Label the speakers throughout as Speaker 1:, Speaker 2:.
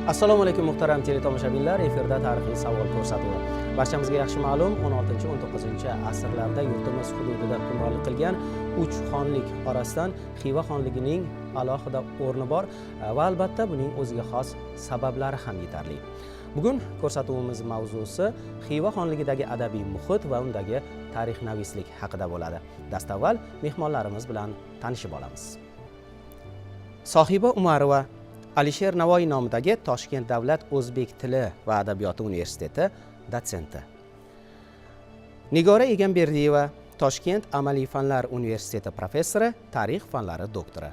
Speaker 1: Assalomu alaykum, muhtaram teletomoshabinlar! Efirda "Tarixiy savol" ko'rsatuvi. Barchamizga yaxshi ma'lum, 16-19 asrlarda yurtimiz hududida hukmronlik qilgan uch xonlik orasidan Xiva xonligining alohida o'rni bor va albatta buning o'ziga xos sabablari ham yetarli. Bugun ko'rsatuvimiz mavzusi Xiva xonligidagi adabiy muhit va undagi tarixnavislik haqida bo'ladi. Dastavval mehmonlarimiz bilan tanishib olamiz. Sohiba Umarova, Alisher Navoiy nomidagi Toshkent davlat o'zbek tili va adabiyoti universiteti dotsenti. Nigora Egamberdiyeva, Toshkent amaliy fanlar universiteti professori, tarix fanlari doktori.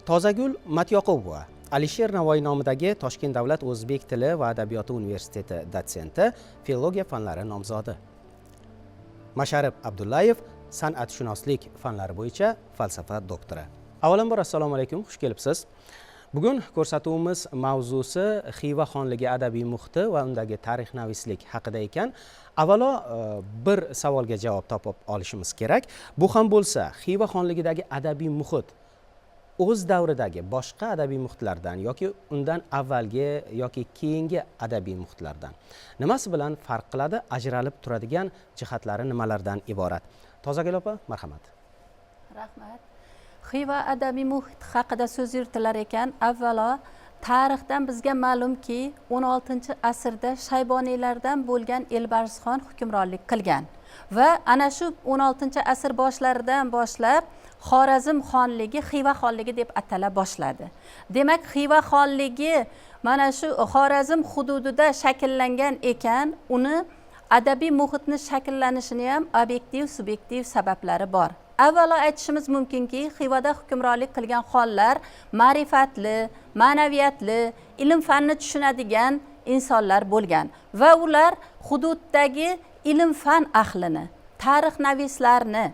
Speaker 1: Tozagul Matyoqubova, Alisher Navoiy nomidagi Toshkent davlat o'zbek tili va adabiyoti universiteti dotsenti, filologiya fanlari nomzodi. Masharip Abdullayev, san'atshunoslik fanlari bo'yicha falsafa doktori. Avvalambor, assalomu alaykum, xush kelibsiz! Bugun ko'rsatuvimiz mavzusi Xiva xonligi adabiy muhiti va undagi tarixnavislik haqida ekan. Avvalo bir savolga javob topib olishimiz kerak. Bu ham bo'lsa, Xiva xonligidagi adabiy muhit o'z davridagi boshqa adabiy muhitlardan yoki undan avvalgi yoki keyingi adabiy muhitlardan nimasi bilan farq qiladi, ajralib turadigan jihatlari nimalardan iborat? Tozagul opa, marhamat.
Speaker 2: Rahmat. Xiva adabiy muhiti haqida so'z yuritilar ekan, avvalo tarixdan bizga ma'lumki, 16 asrda shayboniylardan bo'lgan Elbarsxon hukmronlik qilgan va ana shu 16 asr boshlaridan boshlab Xorazm xonligi Xiva xonligi deb atala boshladi. Demak, Xiva xonligi mana shu Xorazm hududida shakllangan ekan, uni adabiy muhitni shakllanishini ham obyektiv, subyektiv sabablari bor. Avvalo aytishimiz mumkinki, Xivada hukmronlik qilgan xonlar ma'rifatli, ma'naviyatli, ilm fanni tushunadigan insonlar bo'lgan va ular hududdagi ilm fan ahlini, tarixnavislarni,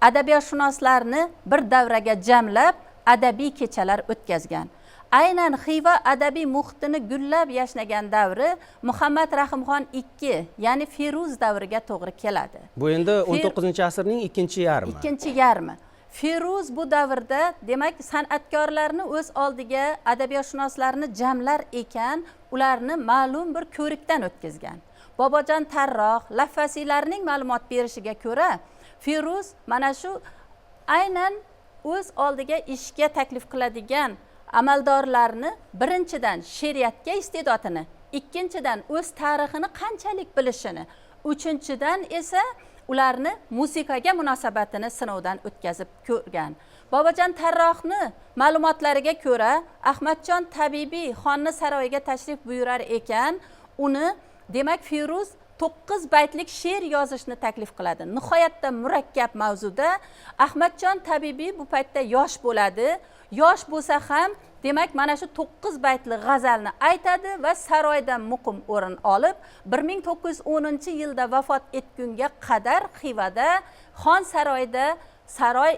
Speaker 2: adabiyotshunoslarni bir davraga jamlab, adabiy kechalar o'tkazgan. Aynan Xiva adabiy muhitini gullab yashnagan davri Muhammad Rahimxon ikki, ya'ni Feruz davriga to'g'ri keladi.
Speaker 1: Bu endi 19 asrning ikkinchi yarmi.
Speaker 2: Ikkinchi yarmi. Feruz bu davrda, demak, san'atkorlarni o'z oldiga, adabiyotshunoslarni jamlar ekan, ularni ma'lum bir ko'rikdan o'tkazgan. Bobojon Tarroh, Laffasiylarning ma'lumot berishiga ko'ra, Feruz mana shu aynan o'z oldiga ishga taklif qiladigan amaldorlarni birinchidan she'riyatga iste'dodini, ikkinchidan o'z tarixini qanchalik bilishini, uchinchidan esa ularni musiqaga munosabatini sinovdan o'tkazib ko'rgan. Bobojon Tarrohni ma'lumotlariga ko'ra, Ahmadjon Tabibiy xonni saroyiga tashrif buyurar ekan, uni, demak, Feruz 9 baytlik she'r yozishni taklif qiladi, nihoyatda murakkab mavzuda. Ahmadjon Tabibiy bu paytda yosh bo'ladi. Yosh bo'lsa ham, demak, mana shu 9 baytli g'azalni aytadi va saroydan muqim o'rin olib, 1910 yilda vafot etgunga qadar Xivada xon saroyida saroy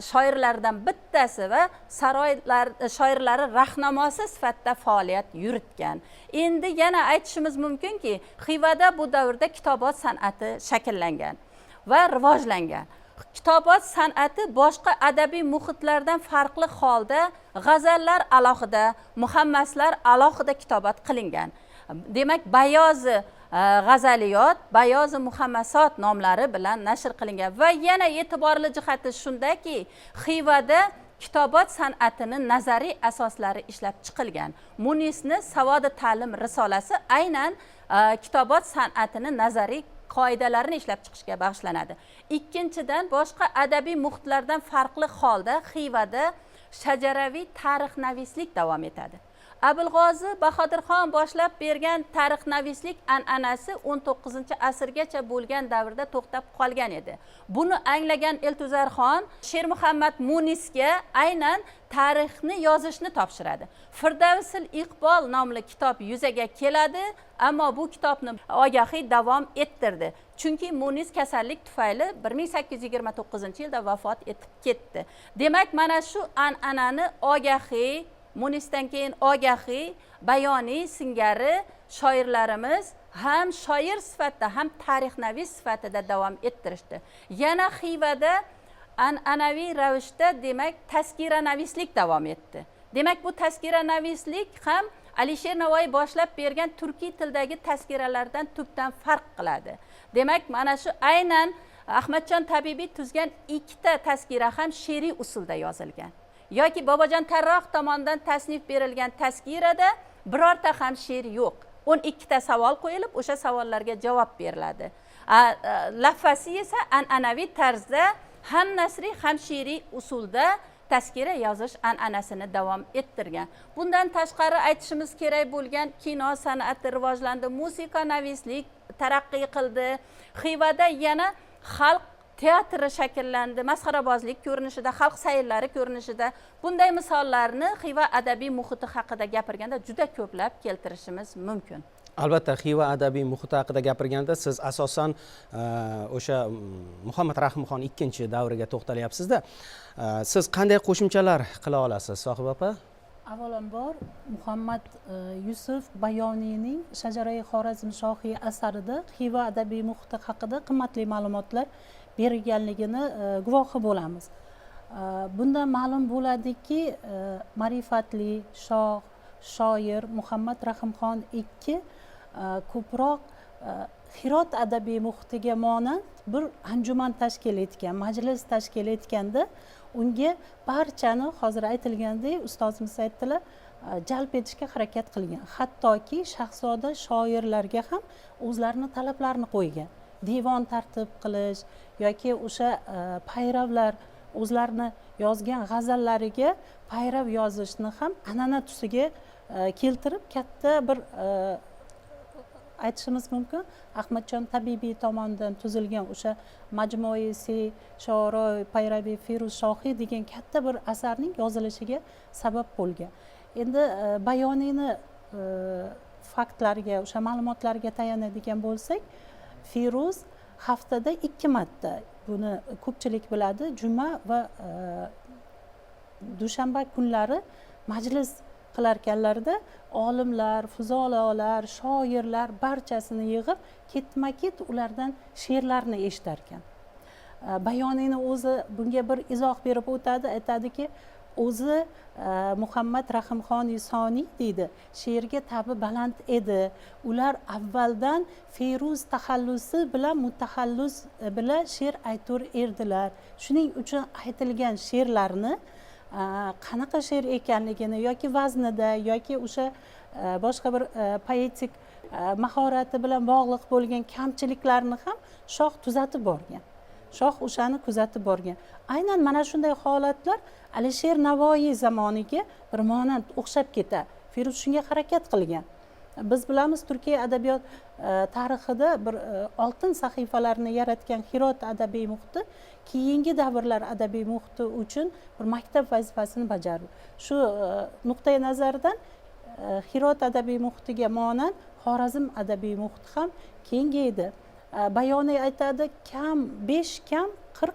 Speaker 2: shoirlaridan bittasi va saroylar shoirlari rahnamosi sifatida faoliyat yuritgan. Endi yana aytishimiz mumkinki, Xivada bu davrda kitobot san'ati shakllangan va rivojlangan. Kitobot san'ati boshqa adabiy muhitlardan farqli holda g'azallar alohida, muhammaslar alohida kitobat qilingan. Demak, Bayozi g'azaliyot, Bayozi muhammasot nomlari bilan nashr qilingan. Va yana e'tiborli jihati shundaki, Xivada kitobot san'atini nazariy asoslari ishlab chiqilgan. Munisni "Savodi ta'lim" risolasi aynan kitobot san'atini nazariy qoidalarini ishlab chiqishga bag'ishlanadi. Ikkinchidan, boshqa adabiy muhitlardan farqli holda Xivada shajaraviy tarixnavislik davom etadi. Abulg'ozi Bahodirxon boshlab bergan tarixnavislik an'anasi 19 asrgacha bo'lgan davrda to'xtab qolgan edi. Buni anglagan Eltuzarxon Shermuhammad Munisga aynan tarixni yozishni topshiradi. "Firdavsil iqbol" nomli kitob yuzaga keladi, ammo bu kitobni Ogahiy davom ettirdi, chunki Munis kasallik tufayli 1829 yilda vafot etib ketdi. Demak, mana shu an'anani Ogahiy, Munisdan keyin Ogahiy, Bayoniy singari shoirlarimiz ham shoir sifatida, ham tarixnavis sifatida davom ettirishdi. Yana Xivada an'anaviy ravishda, demak, tazkiranavislik davom etdi. Demak, bu tazkiranavislik ham Alisher Navoiy boshlab bergan turkiy tildagi tazkiralardan tubdan farq qiladi. Demak, mana shu aynan Ahmadjon Tabibiy tuzgan ikkita tazkira ham she'riy usulda yozilgan. Yoki Bobojon Tarroh tomonidan tasnif berilgan tazkirada birorta ham she'r yo'q. 12 ta savol qo'yilib, o'sha savollarga javob beriladi. Laffasi esa an'anaviy tarzda ham nasriy, ham she'riy usulda tazkira yozish an'anasini davom ettirgan. Bundan tashqari aytishimiz kerak bo'lgan kino san'ati rivojlandi, musiqanavislik taraqqiy qildi. Xivada yana xalq teatri shakllandi, masxarabozlik ko'rinishida, xalq sayllari ko'rinishida. Bunday misollarni Xiva adabiy muhiti haqida gapirganda juda ko'plab keltirishimiz mumkin.
Speaker 1: Albatta, Xiva adabiy muhiti haqida gapirganda siz asosan o'sha Muhammad Rahimxon ikkinchi davriga to'xtalyapsizda. Siz qanday qo'shimchalar qila olasiz, Sohiba opa?
Speaker 3: Avvalambor Muhammad Yusuf Bayoniyning Shajarai Xorazmshohiy asarida Xiva adabiy muhiti haqida qimmatli ma'lumotlar berilganligini guvohi bo'lamiz. Bundan ma'lum bo'ladiki, ma'rifatli shoh, shoir Muhammad Rahimxon ikki ko'proq Hirot adabiy muhitiga monand bir anjuman tashkil etgan, majlis tashkil etganda unga barchani, hozir aytilgandek, ustozimiz aytdilar, jalb etishga harakat qilgan. Hattoki shahzoda shoirlarga ham o'zlarini talablarini qo'ygan. Devon tartib qilish yoki o'sha payravlar, o'zlarini yozgan g'azallariga payrav yozishni ham an'ana tusiga keltirib, katta bir aytishimiz mumkin, Ahmadjon Tabibiy tomonidan tuzilgan o'sha Majmuisi Shoiroy Payravi Feruz Shohiy degan katta bir asarning yozilishiga sabab bo'lgan. Endi Bayoniyni faktlariga, o'sha ma'lumotlarga tayanadigan bo'lsak, Feruz haftada 2 marta, buni ko'pchilik biladi, juma va dushanba kunlari majlis qilarkanlarda olimlar, fuzalolar, shoirlar barchasini yig'ib, ketma-ket ulardan she'rlarni eshitarkan. Bayoniyni o'zi bunga bir izoh berib o'tadi, aytadiki, o'zi Muhammad Rahimxon Yusoniy deydi, she'rga tabi baland edi. Ular avvaldan Feruz taxallusi bilan mutaxallus bilan she'r aytur erdilar. Shuning uchun aytilgan she'rlarni qanaqa she'r ekanligini yoki vaznida yoki o'sha boshqa bir poetik mahorati bilan bog'liq bo'lgan kamchiliklarni ham shoh tuzatib borgan. Shoh o'shani kuzatib borgan. Aynan mana shunday holatlar Alisher Navoiy zamoniga bir monand o'xshab ketadi. Feruz shunga harakat qilgan. Biz bilamiz, Turkiya adabiyot tarixida bir oltin sahifalarni yaratgan Hirot adabiy muhiti keyingi davrlar adabiy muhiti uchun bir maktab vazifasini bajardi. Shu nuqtai nazardan Hirot adabiy muhitiga monand Xorazm adabiy muhiti ham kengaydi. Bayoniy aytadi, kam 5 kam 40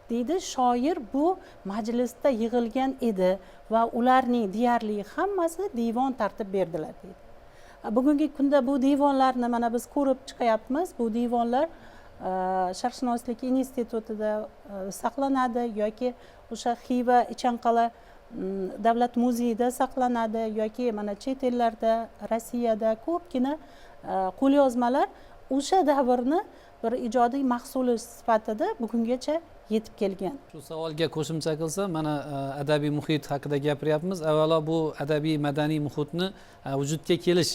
Speaker 3: deydi, shoir bu majlisda yig'ilgan edi va ularning deyarli hammasi devon tartib berdilar deydi. Bugungi kunda bu devonlarni mana biz ko'rib chiqyapmiz. Bu devonlar Sharqshunoslik institutida saqlanadi yoki o'sha Xiva Ichanqal'a davlat muzeyida saqlanadi yoki mana chet ellarda, Rossiyada ko'pgina qo'lyozmalar o'sha davrni bir ijodiy mahsuli sifatida bugungacha yetib kelgan.
Speaker 4: Shu savolga qo'shimcha qilsam, mana adabiy muhit haqida gapiryapmiz. Avvalo bu adabiy madaniy muhitni vujudga kelish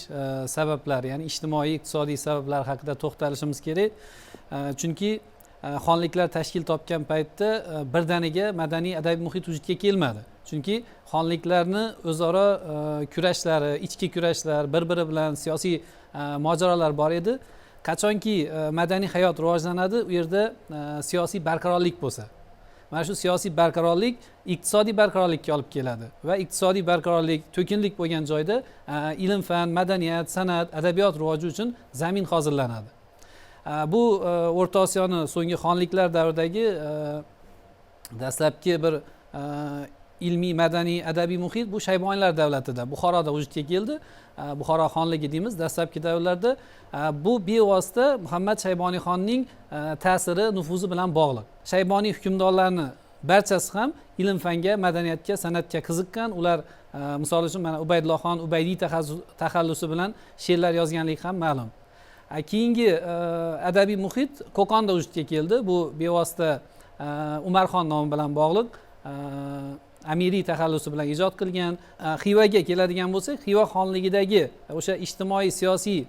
Speaker 4: sabablari, ya'ni ijtimoiy, iqtisodiy sabablar haqida to'xtalishimiz kerak. Chunki xonliklar tashkil topgan paytda birdaniga madaniy adabiy muhit vujudga kelmadi. Chunki xonliklarni o'zaro kurashlari, ichki kurashlar, bir-biri bilan siyosiy mojarolar bor edi. Qachonki madaniy hayot rivojlanadi, u yerda siyosiy barqarorlik bo'lsa, mana shu siyosiy barqarorlik iqtisodiy barqarorlikka olib keladi va iqtisodiy barqarorlik, to'kinlik bo'lgan joyda ilm, fan, madaniyat, san'at, adabiyot rivoji uchun zamin hozirlanadi. Bu O'rta Osiyoni so'nggi xonliklar davridagi dastlabki bir ilmiy, madaniy, adabiy muhit bu Shayboniylar davlatida, Buxoroda vujudga keldi. Buxoro xonligi deymiz dastlabki davrlarda. Bu bevosita Muhammad Shayboniy xonning ta'siri, nufuzi bilan bog'liq. Shayboniy hukmdorlarini barchasi ham ilm fanga, madaniyatga, san'atga qiziqqan. Ular Misol uchun, mana Ubaydullohxon Ubaydiy taxallusi bilan she'rlar yozganligi ham ma'lum. Keyingi adabiy muhit Qo'qonda vujudga keldi. Bu bevosita Umarxon nomi bilan bog'liq, Amiriy taxallusi bilan ijod qilgan. Xivaga keladigan bo'lsak, Xiva xonligidagi o'sha ijtimoiy siyosiy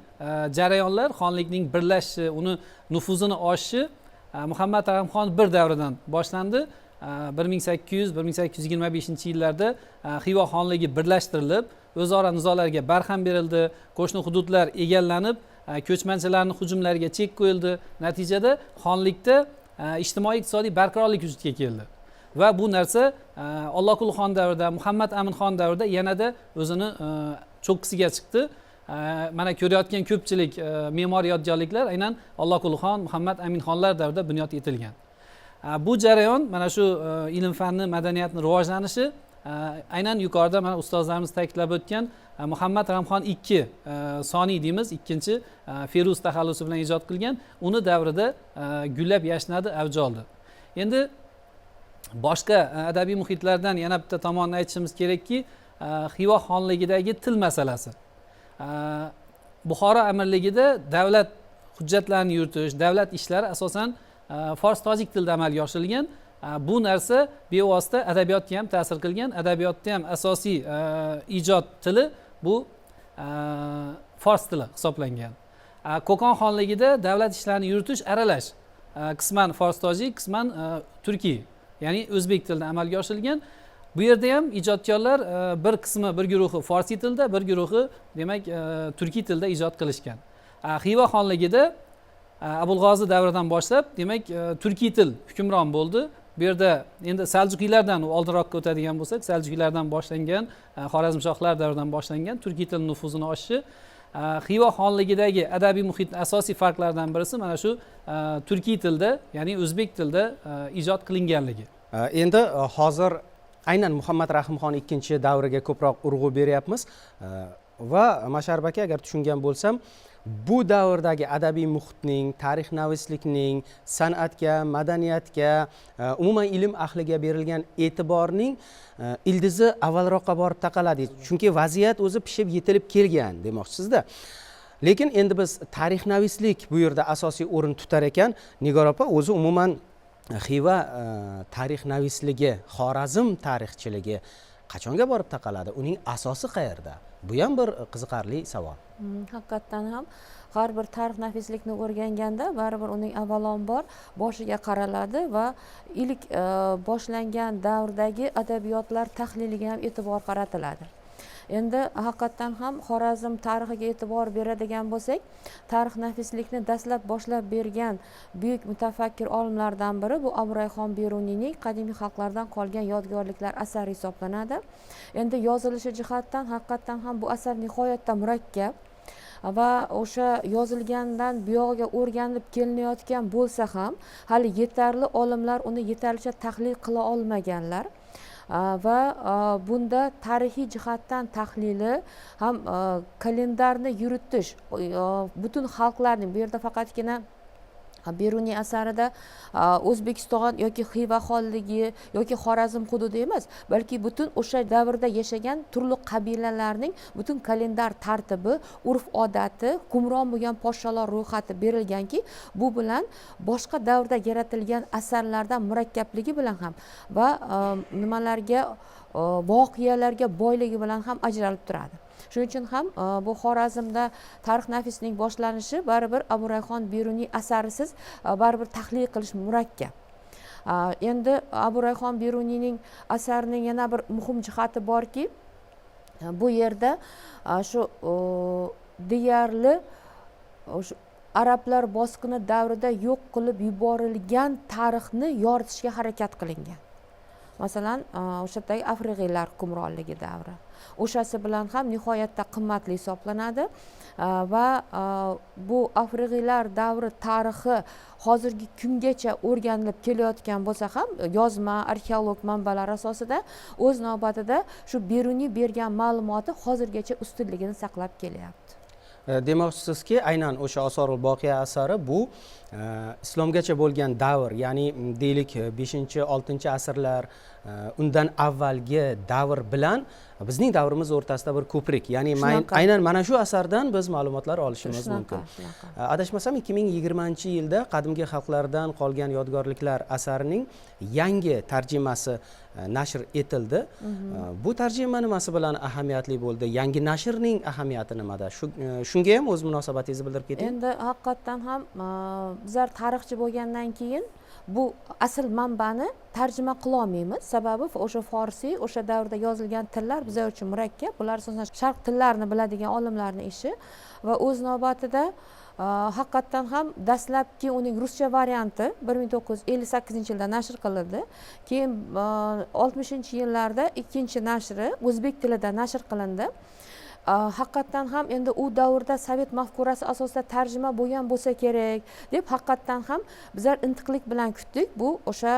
Speaker 4: jarayonlar, xonlikning birlashishi, uni nufuzini oshishi Muhammad Rahimxon bir davridan boshlandi. 1800, 1825-yillarda Xiva xonligi birlashtirilib, o'zaro nizolarga barham berildi, qo'shni hududlar egallanib, ko'chmanchilarning hujumlariga chek qo'yildi. Natijada xonlikda ijtimoiy iqtisodiy barqarorlik vujudga keldi va bu narsa Alloqulxon davrida, Muhammad Aminxon davrida yanada o'zini cho'qqisiga chiqdi. Mana ko'rayotgan ko'pchilik me'moriy yodgorliklar aynan Alloqulxon, Muhammad Aminxonlar davrida bunyod etilgan. Bu jarayon, mana shu ilm fanni, madaniyatni rivojlanishi aynan yuqorida mana ustozlarimiz ta'kidlab o'tgan Muhammad Ramxon ikki soniy deymiz, ikkinchi Feruz taxallusi bilan ijod qilgan, uni davrida gullab yashnadi, avj oldi. Endi boshqa adabiy muhitlardan yana bitta tomonni aytishimiz kerakki, Xiva xonligidagi til masalasi. Buxoro amirligida davlat hujjatlarini yuritish, davlat ishlari asosan fors tojik tilida amalga oshirilgan. Bu narsa bevosita adabiyotga ham ta'sir qilgan. Adabiyotda ham asosiy ijod tili bu fors tili hisoblangan. Qo'qon xonligida davlat ishlarini yuritish aralash, qisman fors tojik, qisman turkiy, ya'ni o'zbek tilida amalga oshirilgan. Bu yerda ham ijodkorlar bir qismi, bir guruhi forsiy tilda, bir guruhi, demak, turkiy tilda ijod qilishgan. Xiva xonligida Abulg'ozi davridan boshlab, demak, turkiy til hukmron bo'ldi. Bu yerda endi saljuqiylardan oldinroqqa o'tadigan bo'lsak, saljuqiylardan boshlangan, xorazmshohlar davridan boshlangan turkiy til nufuzini oshishi. Xiva xonligidagi adabiy muhitni asosiy farqlaridan birisi mana shu turkiy tilda, ya'ni o'zbek tilida ijod qilinganligi.
Speaker 1: Endi hozir aynan Muhammad Rahimxon ikkinchi davriga ko'proq urg'u beryapmiz va Masharip aka, agar tushungan bo'lsam, bu davrdagi adabiy muhitning, tarixnavislikning, san'atga, madaniyatga, umuman ilm ahliga berilgan e'tiborning ildizi avvalroqqa borib taqaladi, chunki vaziyat o'zi pishib yetilib kelgan demoqchisizda. Lekin endi biz tarixnavislik bu yerda asosiy o'rin tutar ekan. Nigor opa, o'zi umuman Xiva tarixnavisligi, Xorazm tarixchiligi qachonga borib taqaladi, uning asosi qayerda? Bu ham bir qiziqarli savol.
Speaker 5: Haqiqatdan ham har bir tarixnafislikni o'rganganda baribir uning avvalambor boshiga qaraladi va ilk boshlangan davrdagi adabiyotlar tahliliga ham e'tibor qaratiladi. Endi haqiqatdan ham Xorazm tarixiga e'tibor beradigan bo'lsak, tarixnafislikni dastlab boshlab bergan buyuk mutafakkir olimlardan biri bu Abu Rayhon Beruniyning Qadimiy xalqlardan qolgan yodgorliklar asari hisoblanadi. Endi yozilishi jihatdan haqiqatdan ham bu asar nihoyatda murakkab va o'sha yozilgandan buyog'iga o'rganib kelinayotgan bo'lsa ham, hali yetarli olimlar uni yetarlicha tahlil qila olmaganlar. Va bunda tarixiy jihatdan tahlili ham, kalendarni yuritish, butun xalqlarning, bu yerda faqatgina Beruniy asarida O'zbekiston yoki Xiva xonligi yoki Xorazm hududi emas, balki butun o'sha davrda yashagan turli qabilalarning butun kalendar tartibi, urf odati, hukmron bo'lgan podsholar ro'yxati berilganki, bu bilan boshqa davrda yaratilgan asarlardan murakkabligi bilan ham va nimalarga, voqealarga boyligi bilan ham ajralib turadi. Shuning uchun ham bu Xorazmda tarixnafisning boshlanishi baribir Abu Rayhon Beruniy asarisiz baribir tahlil qilish murakkab. Endi Abu Rayhon Beruniyning asarining yana bir muhim jihati borki, bu yerda shu deyarli o'sha arablar bosqini davrida yo'q qilib yuborilgan tarixni yoritishga harakat qilingan. Masalan, o'sha yerdagi afriqiylar hukmronligi davri, o'shasi bilan ham nihoyatda qimmatli hisoblanadi. Va bu afriqiylar davri tarixi hozirgi kungacha o'rganilib kelayotgan bo'lsa ham, yozma arxeolog manbalar asosida, o'z navbatida shu Beruniy bergan ma'lumoti hozirgacha ustunligini saqlab kelyapti.
Speaker 1: Demoqchisizki, aynan o'sha Osorul Boqiya asari bu Islomgacha bo'lgan davr, ya'ni deylik 5 6 asrlar, undan avvalgi davr bilan bizning davrimiz o'rtasida bir ko'prik, ya'ni aynan mana shu asardan biz ma'lumotlar olishimiz mumkin. Adashmasam 2020-yilda Qadimgi xalqlardan qolgan yodgorliklar asarining yangi tarjimasi nashr etildi. Bu tarjima nimasi bilan ahamiyatli bo'ldi? Yangi nashrning ahamiyati nimada? Shunga ham o'z munosabatingizni bildirib keting.
Speaker 5: Endi haqiqatdan ham bizlar tarixchi bo'lgandan keyin bu asl manbani tarjima qila olmaymiz. Sababi o'sha forsiy, o'sha davrda yozilgan tillar bizlar uchun murakkab. Bular asosan sharq tillarini biladigan olimlarning ishi va o'z navbatida haqiqatdan ham dastlabki uning ruscha varianti 1958-yilda nashr qilindi. Keyin 60-yillarda ikkinchi nashri o'zbek tilida nashr qilindi. Haqiqatdan ham endi u davrda sovet mafkurasi asosida tarjima bo'lgan bo'lsa kerak deb haqiqatdan ham bizlar intiqlik bilan kutdik. Bu o'sha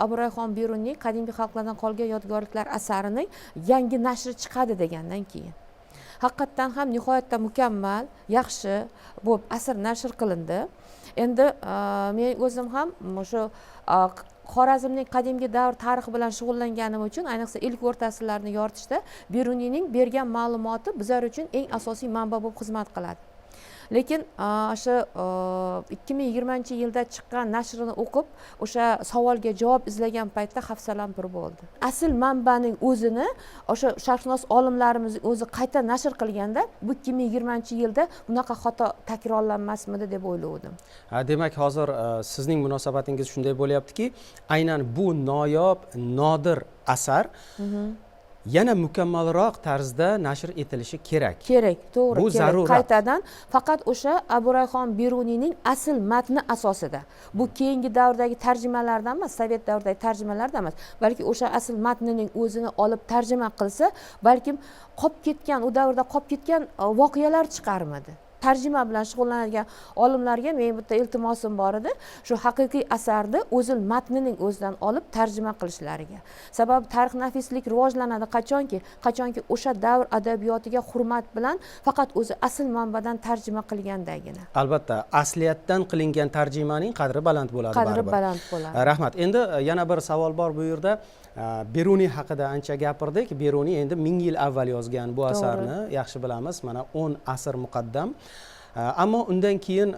Speaker 5: Abu Rayhon Beruniyning Qadimgi xalqlardan qolgan yodgorliklar asarining yangi nashri chiqadi degandan keyin haqiqatdan ham nihoyatda mukammal, yaxshi bo'lib asar nashr qilindi. Endi men o'zim ham o'sha Xorazmning qadimgi davr tarixi bilan shug'ullanganim uchun, ayniqsa ilk o'rta asrlarni yoritishda Beruniyning bergan ma'lumoti bizlar uchun eng asosiy manba bo'lib xizmat qiladi. Lekin o'sha 2020-yilda chiqqan nashrini o'qib, o'sha savolga javob izlagan paytda hafsalam pir bo'ldi. Asl manbaning o'zini o'sha sharqshunos olimlarimiz o'zi qayta nashr qilganda bu 2020-yilda bunaqa xato takrorlanmasmidi deb o'ylovdim.
Speaker 1: Demak, hozir sizning munosabatingiz shunday bo'lyaptiki, aynan bu noyob, nodir asar yana mukammalroq tarzda nashr etilishi kerak.
Speaker 5: Kerak, to'g'ri,
Speaker 1: bu
Speaker 5: kerak. Qaytadan faqat o'sha Abu Rayhon Beruniyning asl matni asosida. Bu keyingi davrdagi tarjimalardan emas, sovet davridagi tarjimalardan emas, balki o'sha asl matnining o'zini olib tarjima qilsa, balkim qolib ketgan, u davrda qolib ketgan voqealar chiqarmidi. Tarjima bilan shug'ullanadigan olimlarga men bitta iltimosim bor edi, shu haqiqiy asarni o'zil matnining o'zidan olib tarjima qilishlariga. Sababi tarix nafislik rivojlanadi qachonki o'sha davr adabiyotiga hurmat bilan faqat o'zi asl manbadan tarjima qilgandagina.
Speaker 1: Albatta, asliyatdan qilingan tarjimaning qadri baland bo'ladi.
Speaker 5: Qadri baland bo'ladi.
Speaker 1: Rahmat. Endi yana bir savol bor bu yerda. Beruniy haqida ancha gapirdik. Beruniy endi 1000 yil avval yozgan bu asarni yaxshi bilamiz. Mana 10 asr muqaddam. Ammo undan keyin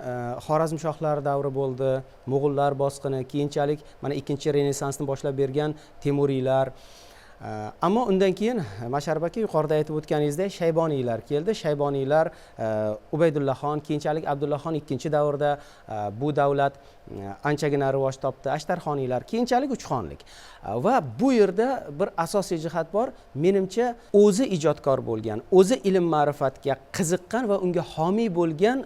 Speaker 1: Xorazmshohlar davri bo'ldi, Mo'g'ullar bosqini, keyinchalik mana ikkinchi Renessansni boshlab bergan Temuriylar. Ammo undan keyin Masharip aka yuqorida aytib o'tganingizdek Shayboniylar keldi. Shayboniylar Ubaydullaxon, keyinchalik Abdullaxon ikkinchi davrda bu davlat anchagina rivoj topdi. Ashtarxoniylar, keyinchalik Uchxonlik. Va bu yerda bir asosiy jihat bor. Menimcha, o'zi ijodkor bo'lgan, o'zi ilm ma'rifatga qiziqqan va unga homiy bo'lgan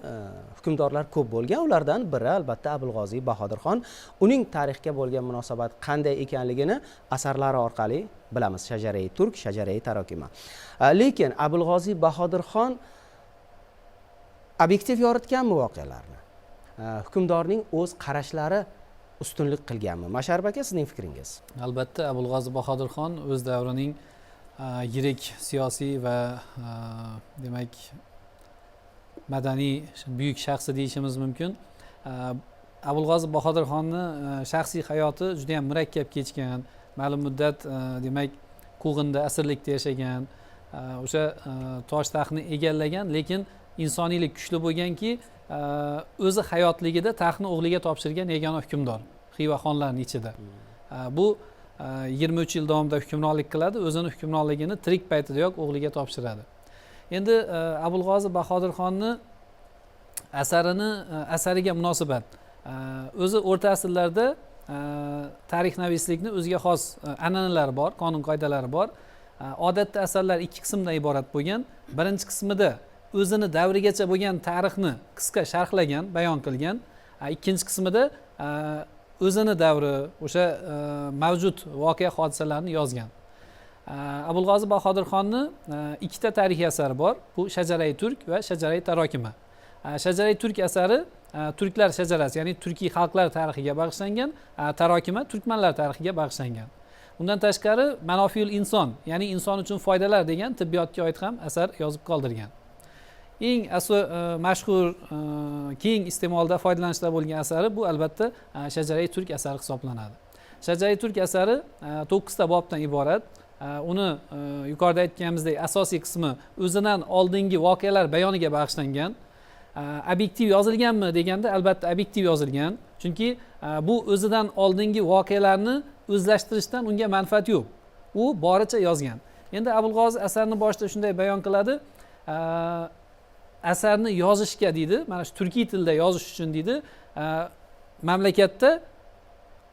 Speaker 1: hukmdorlar ko'p bo'lgan. Ulardan biri albatta Abulg'oziy Bahodirxon. Uning tarixga bo'lgan munosabati qanday ekanligini asarlari orqali bilamiz. Shajarai Turk, Shajarai Tarokima. Lekin Abulg'oziy Bahodirxon obyektiv yoritganmi voqealarni? Hukmdorning o'z qarashlari ustunlik qilganmi? Masharip aka, sizning fikringiz?
Speaker 4: Albatta, Abulg'oziy Bahodirxon o'z davrining yirik siyosiy va demak madaniy buyuk shaxsi deyishimiz mumkin. Abulg'oziy Bahodirxonni shaxsiy hayoti juda ham murakkab kechgan. Ma'lum muddat demak quvg'inda asirlikda yashagan, o'sha tosh taxtni egallagan, lekin insoniylik kuchli bo'lganki, o'zi hayotligida taxtni o'g'liga topshirgan yagona hukmdor Xiva xonlarining ichida. Bu 23 yil davomida hukmronlik qiladi, o'zini hukmronligini tirik paytidayoq o'g'liga topshiradi. Endi Abulg'oziy Bahodirxonni asariga munosabat. O'zi o'rta asrlarda tarixnavislikni o'ziga xos an'analari bor, qonun qoidalari bor. Odatda asarlar ikki qismdan iborat bo'lgan. Birinchi qismida o'zini davrigacha bo'lgan tarixni qisqa sharhlagan, bayon qilgan. Ikkinchi qismida o'zini davri, o'sha mavjud voqea hodisalarni yozgan. Abulg'oziy Bahodirxonni ikkita tarixiy asari bor. Bu Shajarai Turk va Shajarai Tarokima. Shajarai Turk asari turklar shajarasi, ya'ni turkiy xalqlar tarixiga bag'ishlangan, Tarokima turkmanlar tarixiga bag'ishlangan. Undan tashqari Manofiul inson, ya'ni inson uchun foydalar degan tibbiyotga oid ham asar yozib qoldirgan. Eng mashhur, keng iste'molda foydalanishda bo'lgan asari bu albatta Shajarai Turk asari hisoblanadi. Shajarai Turk asari 9 ta bobdan iborat. Uni yuqorida aytganimizdek asosiy qismi o'zidan oldingi voqealar bayoniga bag'ishlangan. Obyektiv yozilganmi deganda albatta obyektiv yozilgan, chunki bu o'zidan oldingi voqealarni o'zlashtirishdan unga manfaat yo'q, u boricha yozgan. Endi Abulg'ozi asarni boshida shunday bayon qiladi, asarni yozishga deydi, mana shu turkiy tilda yozish uchun deydi, mamlakatda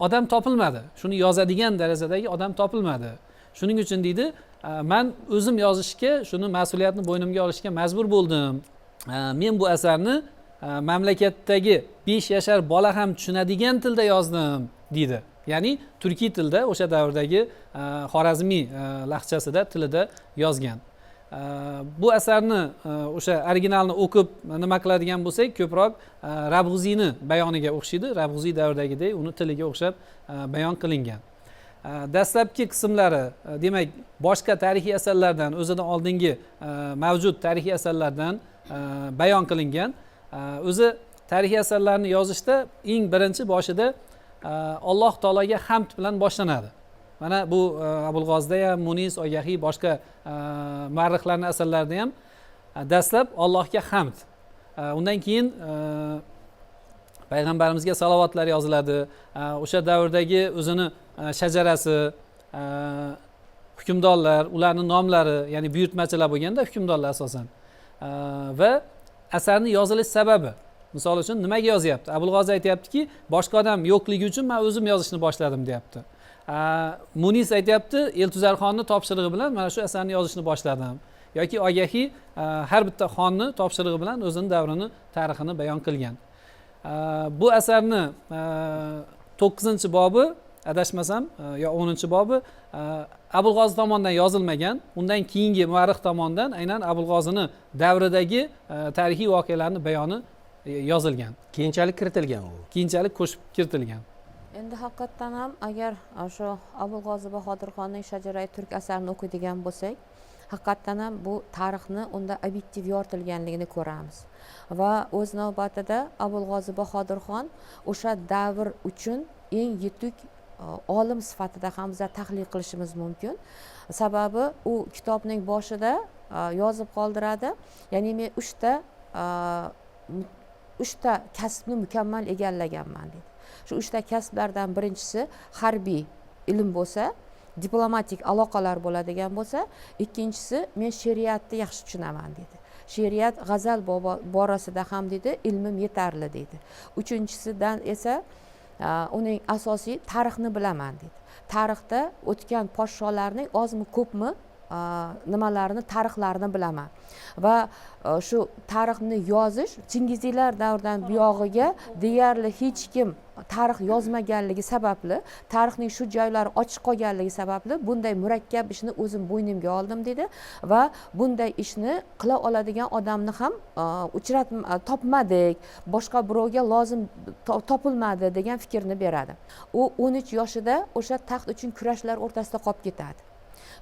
Speaker 4: odam topilmadi, shuni yozadigan darajadagi odam topilmadi. Shuning uchun deydi, man o'zim yozishga, shuni mas'uliyatni bo'ynimga olishga majbur bo'ldim. Men bu asarni mamlakatdagi 5 yashar bola ham tushunadigan tilda yozdim deydi. Ya'ni turkiy tilda, o'sha davrdagi xorazmiy lahjasida, tilida yozgan. Bu asarni o'sha originalni o'qib nima qiladigan bo'lsak, ko'proq Rabg'uziyni bayoniga o'xshaydi. Rabg'uziy davridagidek uni tiliga o'xshab bayon qilingan. Dastlabki qismlari demak boshqa tarixiy asarlardan, o'zidan oldingi mavjud tarixiy asarlardan bayon qilingan. O'zi tarixiy asarlarni yozishda eng birinchi boshida Alloh taologa hamd bilan boshlanadi. Mana bu Abulg'ozida ham, Munis, Ogahiy, boshqa muarrixlarning asarlarida ham dastlab Allohga hamd. Undan keyin payg'ambarimizga salovatlar yoziladi. O'sha davrdagi o'zini shajarasi, hukmdorlar, ularning nomlari, ya'ni buyurtmachilar bo'lganda hukmdorlar asosan. Va asarni yozilish sababi, misol uchun nimaga yozyapti? Abulg'ozi aytyaptiki, boshqa odam yo'qligi uchun men o'zim yozishni boshladim deyapti. Munis aytyapti, Eltuzarxonni topshirig'i bilan mana shu asarni yozishni boshladim. Yoki Ogahiy har bitta xonni topshirig'i bilan o'zining davrini, tarixini bayon qilgan. Bu asarni 9-bobi, adashmasam, yo 10-bobi Abulg'ozi tomonidan yozilmagan, undan keyingi muarrix tomonidan aynan Abulg'ozini davridagi tarixiy voqealarni bayoni yozilgan.
Speaker 1: Keyinchalik kiritilgan u.
Speaker 4: Keyinchalik qo'shib kiritilgan.
Speaker 5: Endi haqiqatdan ham agar shu Abulg'ozi Bahodirxonning Shajarai Turk asarini o'qiydigan bo'lsak, haqiqatdan ham bu tarixni unda obyektiv yoritilganligini ko'ramiz. Va o'z navbatida Abulg'ozi Bahodirxon o'sha davr uchun eng yetuk olim sifatida ham biz tahlil qilishimiz mumkin. Sababi u kitobning boshida yozib qoldiradi, ya'ni men uchta kasbni mukammal egallaganman deydi. Shu uchta kasblardan birinchisi harbiy ilm bo'lsa, diplomatik aloqalar bo'ladigan bo'lsa, ikkinchisi men she'riyatni yaxshi tushunaman deydi. She'riyat g'azal borasida ham deydi ilmim yetarli deydi. Uchinchisidan esa uning asosiy tarixni bilaman deydi. Tarixda o'tgan podsholarning ozmi ko'pmi nimalarini, tarixlarini bilaman. Va shu tarixni yozish Chingiziylar davridan buyog'iga deyarli hech kim tarix yozmaganligi sababli, tarixning shu joylari ochiq qolganligi sababli bunday murakkab ishni o'zim bo'ynimga oldim dedi va bunday ishni qila oladigan odamni ham topmadik, boshqa birovga lozim topilmadi degan fikrni beradi. U 13 yoshida o'sha taxt uchun kurashlar o'rtasida qolib ketadi.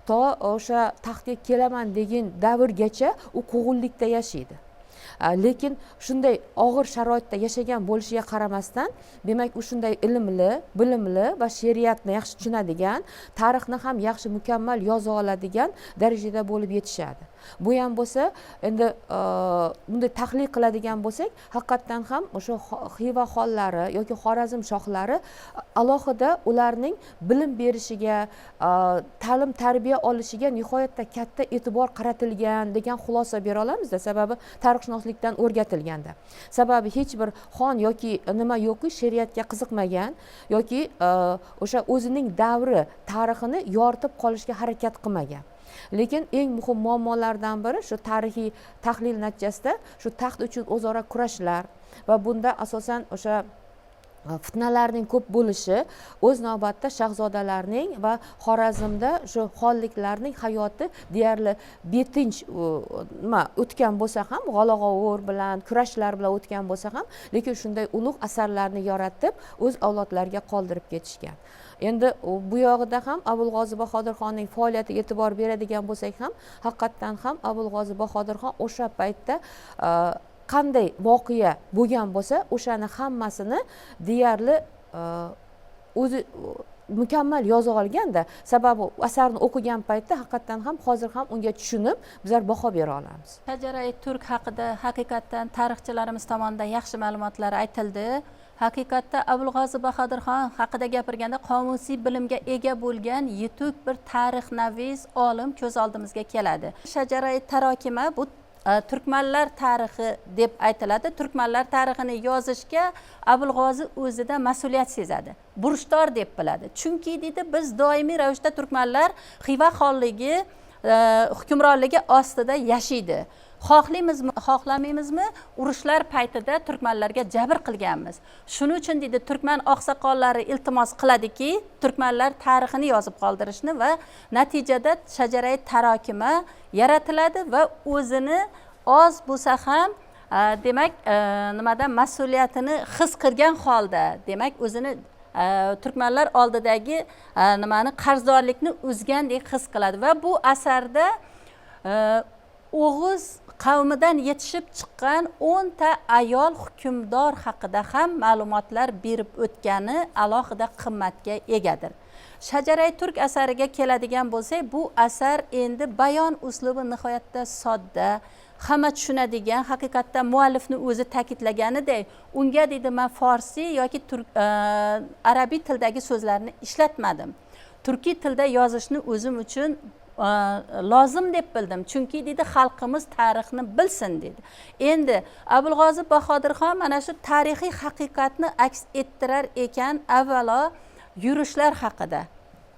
Speaker 5: To o'sha taxtga kelaman degan davrgacha u quvg'inlikda yashaydi. Lekin shunday og'ir sharoitda yashagan bo'lishiga qaramasdan, demak u shunday ilmli, bilimli va she'riyatni yaxshi tushunadigan, tarixni ham yaxshi mukammal yoza oladigan darajada bo'lib yetishadi. Bu ham bo'lsa, endi bunday tahlil qiladigan bo'lsak, haqiqatdan ham o'sha Xiva xonlari yoki Xorazm shohlari alohida ularning bilim berishiga, ta'lim tarbiya olishiga nihoyatda katta e'tibor qaratilgan degan xulosa bera olamizda, sababi tarixshunoslikdan o'rgatilganda. Sababi hech bir xon yoki nima yo'qki she'riyatga qiziqmagan yoki o'sha o'zining davri tarixini yoritib qolishga harakat qilmagan. Lekin eng muhim muammolardan biri shu tarixiy tahlil natijasida shu taxt uchun o'zaro kurashlar va bunda asosan o'sha Fitnalarning ko'p bo'lishi o'z navbatida shahzodalarning va Xorazmda shu xonliklarning hayoti deyarli betinch nima o'tgan bo'lsa ham, g'alag'ovur bilan, kurashlar bilan o'tgan bo'lsa ham, lekin shunday ulug' asarlarni yaratib, o'z avlodlariga qoldirib ketishgan. Endi bu yog'ida ham Abulg'ozi Bahodirxonning faoliyatiga e'tibor beradigan bo'lsak ham, haqiqatdan ham Abulg'ozi Bahodirxon o'sha paytda qanday voqea bo'lgan bo'lsa, o'shani hammasini deyarli o'zi mukammal yoza olganda. Sababi asarni o'qigan paytda haqiqatdan ham hozir ham unga tushunib bizlar baho bera olamiz.
Speaker 2: Shajarai turk haqida haqiqatdan tarixchilarimiz tomonidan yaxshi ma'lumotlar aytildi. Haqiqatda Abulg'ozi Bahodirxon haqida gapirganda qomusiy bilimga ega bo'lgan yetuk bir tarixnavis olim ko'z oldimizga keladi. Shajarai tarokima bu turkmanlar tarixi deb aytiladi. Turkmanlar tarixini yozishga Abulg'ozi o'zida mas'uliyat sezadi, burchdor deb biladi. Chunki deydi, biz doimiy ravishda turkmanlar Xiva xonligi hukmronligi ostida yashaydi. Xohlaymizmi, xohlamaymizmi, urushlar paytida turkmanlarga jabr qilganmiz. Shuning uchun deydi, turkman oqsoqollari iltimos qiladiki, turkmanlar tarixini yozib qoldirishni va natijada shajarai tarokima yaratiladi va o'zini oz bo'lsa ham demak nimadan mas'uliyatini his qilgan holda, demak o'zini turkmanlar oldidagi nimani qarzdorlikni uzgandek his qiladi va bu asarda o'g'iz qavmidan yetishib chiqqan 10 ta ayol hukmdor haqida ham ma'lumotlar berib o'tgani alohida qimmatga egadir. Shajarai turk asariga keladigan bo'lsak, bu asar endi bayon uslubi nihoyatda sodda, hamma tushunadigan, haqiqatda muallifni o'zi ta'kidlaganidek, unga deydi, man forsiy yoki turk, arabiy tildagi so'zlarni ishlatmadim. Turkiy tilda yozishni o'zim uchun lozim deb bildim, chunki deydi, xalqimiz tarixni bilsin deydi. Endi Abulg'ozi Bahodirxon mana shu tarixiy haqiqatni aks ettirar ekan, avvalo yurishlar haqida,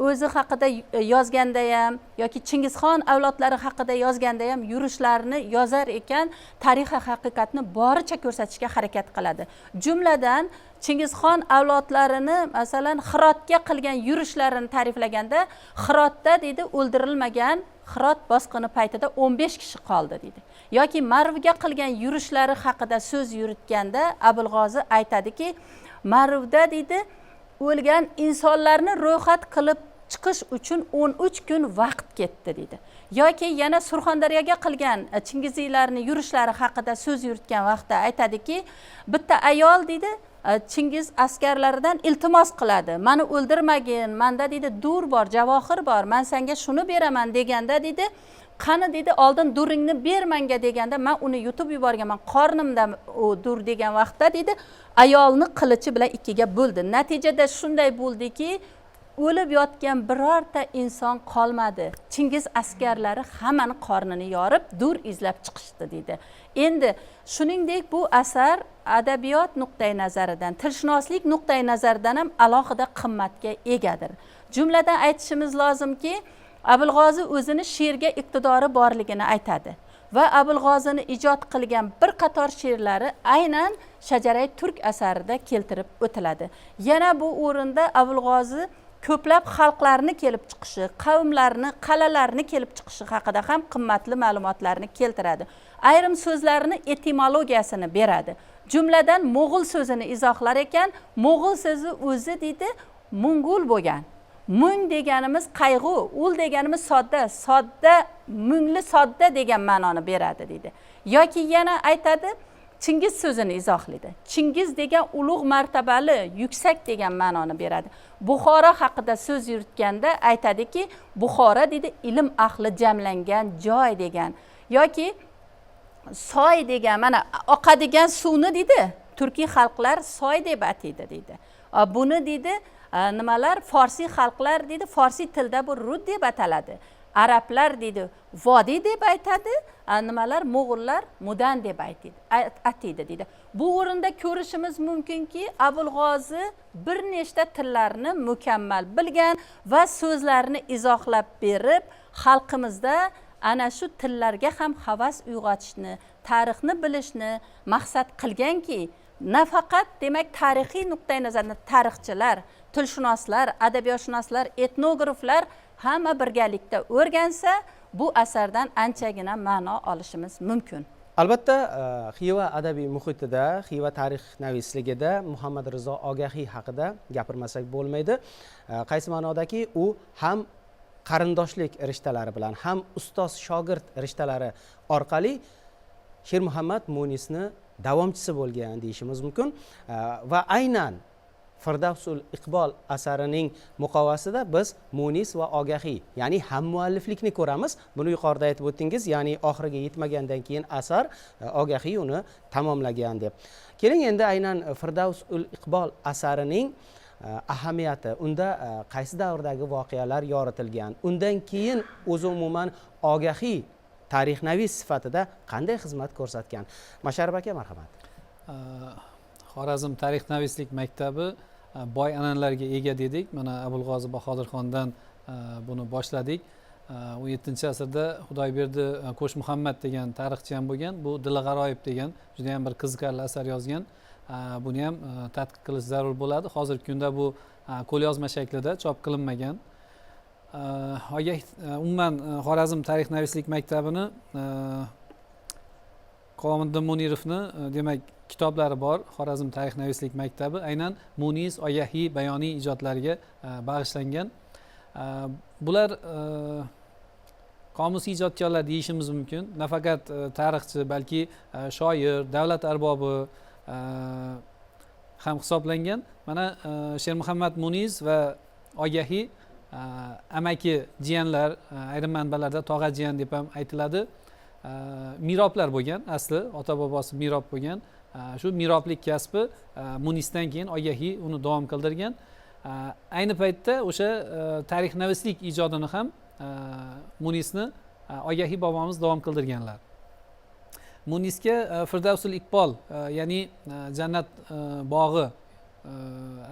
Speaker 2: o'zi haqida yozganda ham yoki Chingizxon avlodlari haqida yozganda ham yurishlarni yozar ekan, tarixiy haqiqatni boricha ko'rsatishga harakat qiladi. Jumladan Chingizxon avlodlarini masalan Hirotga qilgan yurishlarini ta'riflaganda, Hirotda deydi o'ldirilmagan, Hirot bosqini paytida 15 kishi qoldi deydi. Yoki Marvga qilgan yurishlari haqida so'z yuritganda Abulg'ozi aytadiki, Marvda deydi o'lgan insonlarni ro'yxat qilib chiqish uchun 13 kun vaqt ketdi deydi. Yoki yana Surxondaryoga qilgan Chingiziylarning yurishlari haqida so'z yuritgan vaqtda aytadiki, bitta ayol deydi, Chingiz askarlaridan iltimos qiladi, mani o'ldirmagin, manda deydi dur bor, javohir bor, man senga shuni beraman deganda deydi, qani deydi oldin duringni ber menga deganda, man uni yutib yuborganman qornimda u dur degan vaqtda deydi, ayolni qilichi bilan ikkiga bo'ldi. Natijada shunday bo'ldiki, o'lib yotgan birorta inson qolmadi. Chingiz askarlari hammani qornini yorib dur izlab chiqishdi deydi. Endi shuningdek bu asar adabiyot nuqtai nazaridan, tilshunoslik nuqtai nazaridan ham alohida qimmatga egadir. Jumladan aytishimiz lozimki, Abulg'ozi o'zini she'rga iqtidori borligini aytadi va Abulg'ozini ijod qilgan bir qator she'rlari aynan Shajarai turk asarida keltirib o'tiladi. Yana bu o'rinda Abulg'ozi ko'plab xalqlarni kelib chiqishi, qavmlarni, qal'alarni kelib chiqishi haqida ham qimmatli ma'lumotlarni keltiradi. Ayrim so'zlarni etimologiyasini beradi. Jumladan mo'g'ul so'zini izohlar ekan, mo'g'ul so'zi o'zi deydi mungul bo'lgan. Mung deganimiz qayg'u, ul deganimiz sodda, sodda, mungli sodda degan ma'noni beradi deydi. Yoki yana aytadi, Chingiz so'zini izohlaydi. Chingiz degan ulug' martabali, yuksak degan ma'noni beradi. Buxoro haqida so'z yuritganda aytadiki, Buxoro deydi ilm ahli jamlangan joy degan. Yoki soy degan, mana oqadigan suvni deydi, turkiy xalqlar soy deb ataydi deydi. Buni deydi, nimalar forsiy xalqlar deydi, forsiy tilda bu rud deb ataladi. Arablar deydi vodiy deb aytadi, nimalar mo'g'ullar mudan deb ataydi deydi. Bu o'rinda ko'rishimiz mumkinki, Abulg'ozi bir nechta tillarni mukammal bilgan va so'zlarni izohlab berib, xalqimizda ana shu tillarga ham havas uyg'otishni, tarixni bilishni maqsad qilganki, Nafaqat demak tarixiy nuqtai nazardan tarixchilar, tilshunoslar, adabiyotshunoslar, etnograflar hamma birgalikda o'rgansa, bu asardan anchagina ma'no olishimiz mumkin.
Speaker 1: Albatta, Xiva adabiy muhitida, Xiva tarixnavisligida Muhammad Rizo Ogahiy haqida gapirmasak bo'lmaydi. Qaysi ma'nodaki, u ham qarindoshlik rishtalari bilan, ham ustoz shogird rishtalari orqali Shermuhammad Munisni davomchisi bo'lgan deyishimiz mumkin. Va aynan Firdavsul Iqbol asarining muqovasida biz Munis va Ogahiy, ya'ni ham mualliflikni ko'ramiz. Buni yuqorida aytib o'tdingiz, ya'ni oxiriga yetmagandan keyin asar Ogahiy uni tamomlagan deb. Keling, endi aynan Firdavsul Iqbol asarining ahamiyati, unda qaysi davrdagi voqealar yoritilgan, undan keyin o'zi umuman Ogahiy tarixnavis sifatida qanday xizmat ko'rsatgan? Masharif aka, marhamat.
Speaker 4: Xorazm tarixnavislik maktabi boy an'analarga ega dedik. Mana Abulg'ozi Bahodirxondan buni boshladik. 17-asrda Xudoyberdi Qo'shmuhammad degan tarixchi ham bo'lgan. Bu Dili g'aroyib degan juda ham bir qiziqarli asar yozgan. Buni ham tadqiq qilish zarur bo'ladi. Hozirgi kunda bu qo'lyozma shaklida chop qilinmagan. Umuman Xorazm tarixnavislik maktabini Qovomiddin Munirovni demak kitoblari bor. Xorazm tarixnavislik maktabi aynan Munis, Ogahiy, Bayoniy ijodlariga bag'ishlangan. Bular qomusiy ijodkorlar deyishimiz mumkin. Nafaqat tarixchi, balki shoir, davlat arbobi ham hisoblangan. Mana Shermuhammad Munis va Ogahiy amaki jiyanlar, ayrim manbalarda tog'a jiyan deb ham aytiladi. Miroblar bo'lgan, asli ota bobosi mirob bo'lgan. Shu miroblik kasbi Munisdan keyin Ogahiy uni davom qildirgan. Ayni paytda o'sha tarixnavislik ijodini ham Munisni Ogahiy bobomiz davom qildirganlar. Munisga Firdavsul Iqbol, ya'ni Jannat bog'i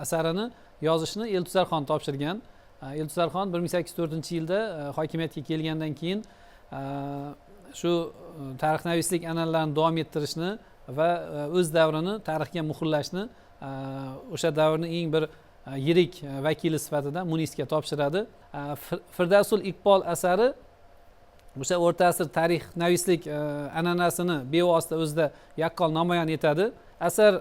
Speaker 4: asarini yozishni Eltuzarxon topshirgan. Eltuzarxon 1804-yilda hokimiyatga kelgandan keyin shu tarixnavislik an'analarini davom ettirishni va o'z davrini tarixga muhrlashni o'sha davrning eng bir yirik vakili sifatida Munisga topshiradi. Firdavsul Iqbol asari o'sha o'rta asr tarixnavislik an'anasini bevosita o'zida yaqqol namoyon etadi. Asar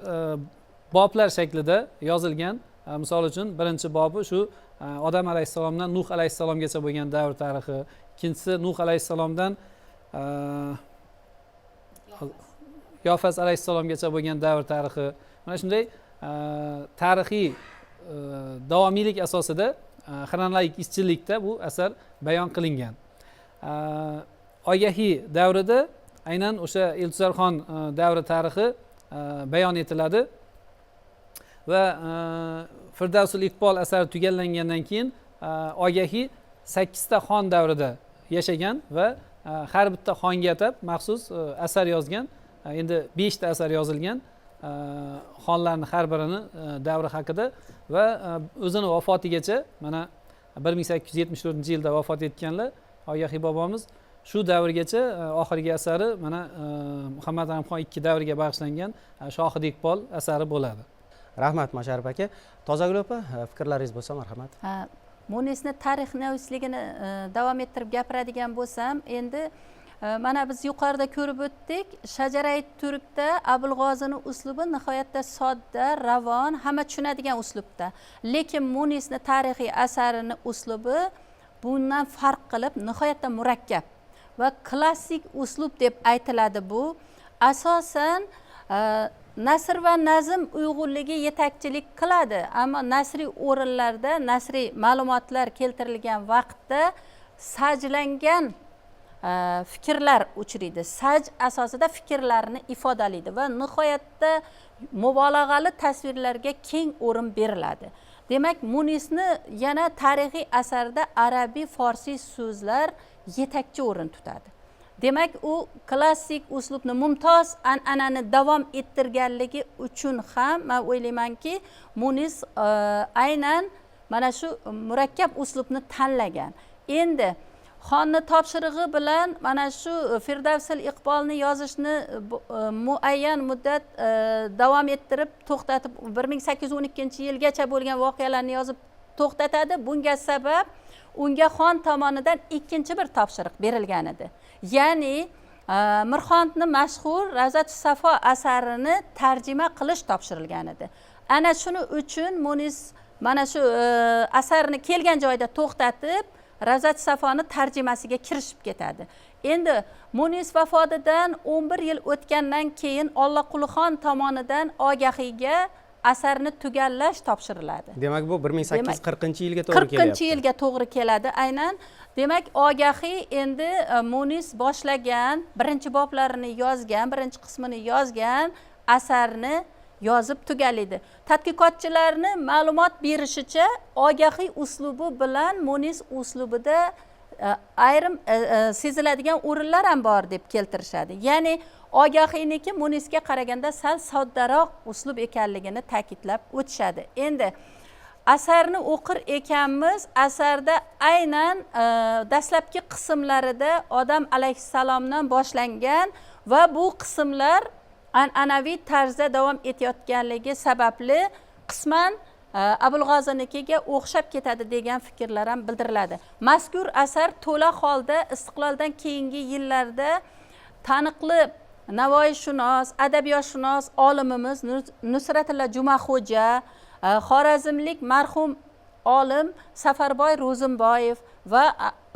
Speaker 4: boblar shaklida yozilgan. Misol uchun birinchi bobi shu Odam alayhissalomdan Nuh alayhissalomgacha bo'lgan davr tarixi, ikkinchisi Nuh alayhissalomdan Yofas alayhissalomgacha bo'lgan davr tarixi. Mana shunday tarixiy davomiylik asosida xronologik izchillikda bu asar bayon qilingan. Ogahiy davrida aynan o'sha Eltuzarxon davri tarixi bayon etiladi va Firdavsul Iqbol asari tugallangandan keyin Ogahiy 8 ta xon davrida yashagan va har bitta xonga atab maxsus asar yozgan. Endi 5 ta asar yozilgan xonlarning har birini davri haqida va o'zini vafotigacha mana 1874-yilda vafot etganlar Ogahiy bobomiz. Shu davrgacha oxirgi asari mana Muhammad Rahimxon ikki davriga bag'ishlangan Shohid Iqbol asari bo'ladi.
Speaker 1: Rahmat Masharif aka. Tozagul opa, fikrlaringiz bo'lsa marhamat.
Speaker 2: Munisni tarixnavisligini davom ettirib gapiradigan bo'lsam, endi mana biz yuqorida ko'rib o'tdik, Shajarai Turkda Abulg'ozini uslubi nihoyatda sodda, ravon, hamma tushunadigan uslubda. Lekin Munisni tarixiy asarini uslubi bundan farq qilib nihoyatda murakkab va klassik uslub deb aytiladi bu. Asosan nasr va nazm uyg'unligi yetakchilik qiladi, ammo nasriy o'rinlarda nasriy ma'lumotlar keltirilgan vaqtda sajlangan fikrlar uchraydi. Saj asosida fikrlarni ifodalaydi va nihoyatda mubolag'ali tasvirlarga keng o'rin beriladi. Demak, Munisni yana tarixiy asarda arabiy, forsiy so'zlar yetakchi o'rin tutadi. Demak, u klassik uslubni, mumtoz an'anani davom ettirganligi uchun ham men o'ylaymanki, Munis aynan mana shu murakkab uslubni tanlagan. Endi Xonni topshirig'i bilan mana shu Firdavsil Iqbolni yozishni muayyan muddat davom ettirib to'xtatib, 1812-yilgacha bo'lgan voqealarni yozib to'xtatadi. Bunga sabab unga xon tomonidan ikkinchi bir topshiriq berilgan edi. Ya'ni Mirxondni mashhur Ravzatu Safo asarini tarjima qilish topshirilgan edi. Ana shuni uchun Munis mana shu asarni kelgan joyda to'xtatib, Ravzatu Safoni tarjimasiga kirishib ketadi. Endi Munis vafotidan 11 yil o'tgandan keyin Olloqulixon tomonidan Ogahiyga asarni tugallash topshiriladi.
Speaker 1: Demak, bu 1840-yilga to'g'ri kelyapti.
Speaker 2: 40-yilga to'g'ri keladi aynan. Demak, Ogahiy endi Munis boshlagan, birinchi boblarini yozgan, birinchi qismini yozgan asarni yozib tugallaydi. Tadqiqotchilarni ma'lumot berishicha, Ogahiy uslubi bilan Munis uslubida ayrim seziladigan o'rinlar ham bor deb keltirishadi. Ya'ni Ogahiyniki Munisga qaraganda sal soddaroq uslub ekanligini ta'kidlab o'tishadi. Endi asarni o'qir ekanmiz, asarda aynan dastlabki qismlarida Odam alayhissalomdan boshlangan va bu qismlar an'anaviy tarzda davom etayotganligi sababli qisman Abulg'ozinikiga o'xshab ketadi degan fikrlar ham bildiriladi. Mazkur asar to'la holda istiqloldan keyingi yillarda taniqli navoiyshunos, adabiyotshunos olimimiz Nusratilla Jumaxo'ja, xorazmlik marhum olim Safarboy Ro'zimboyev va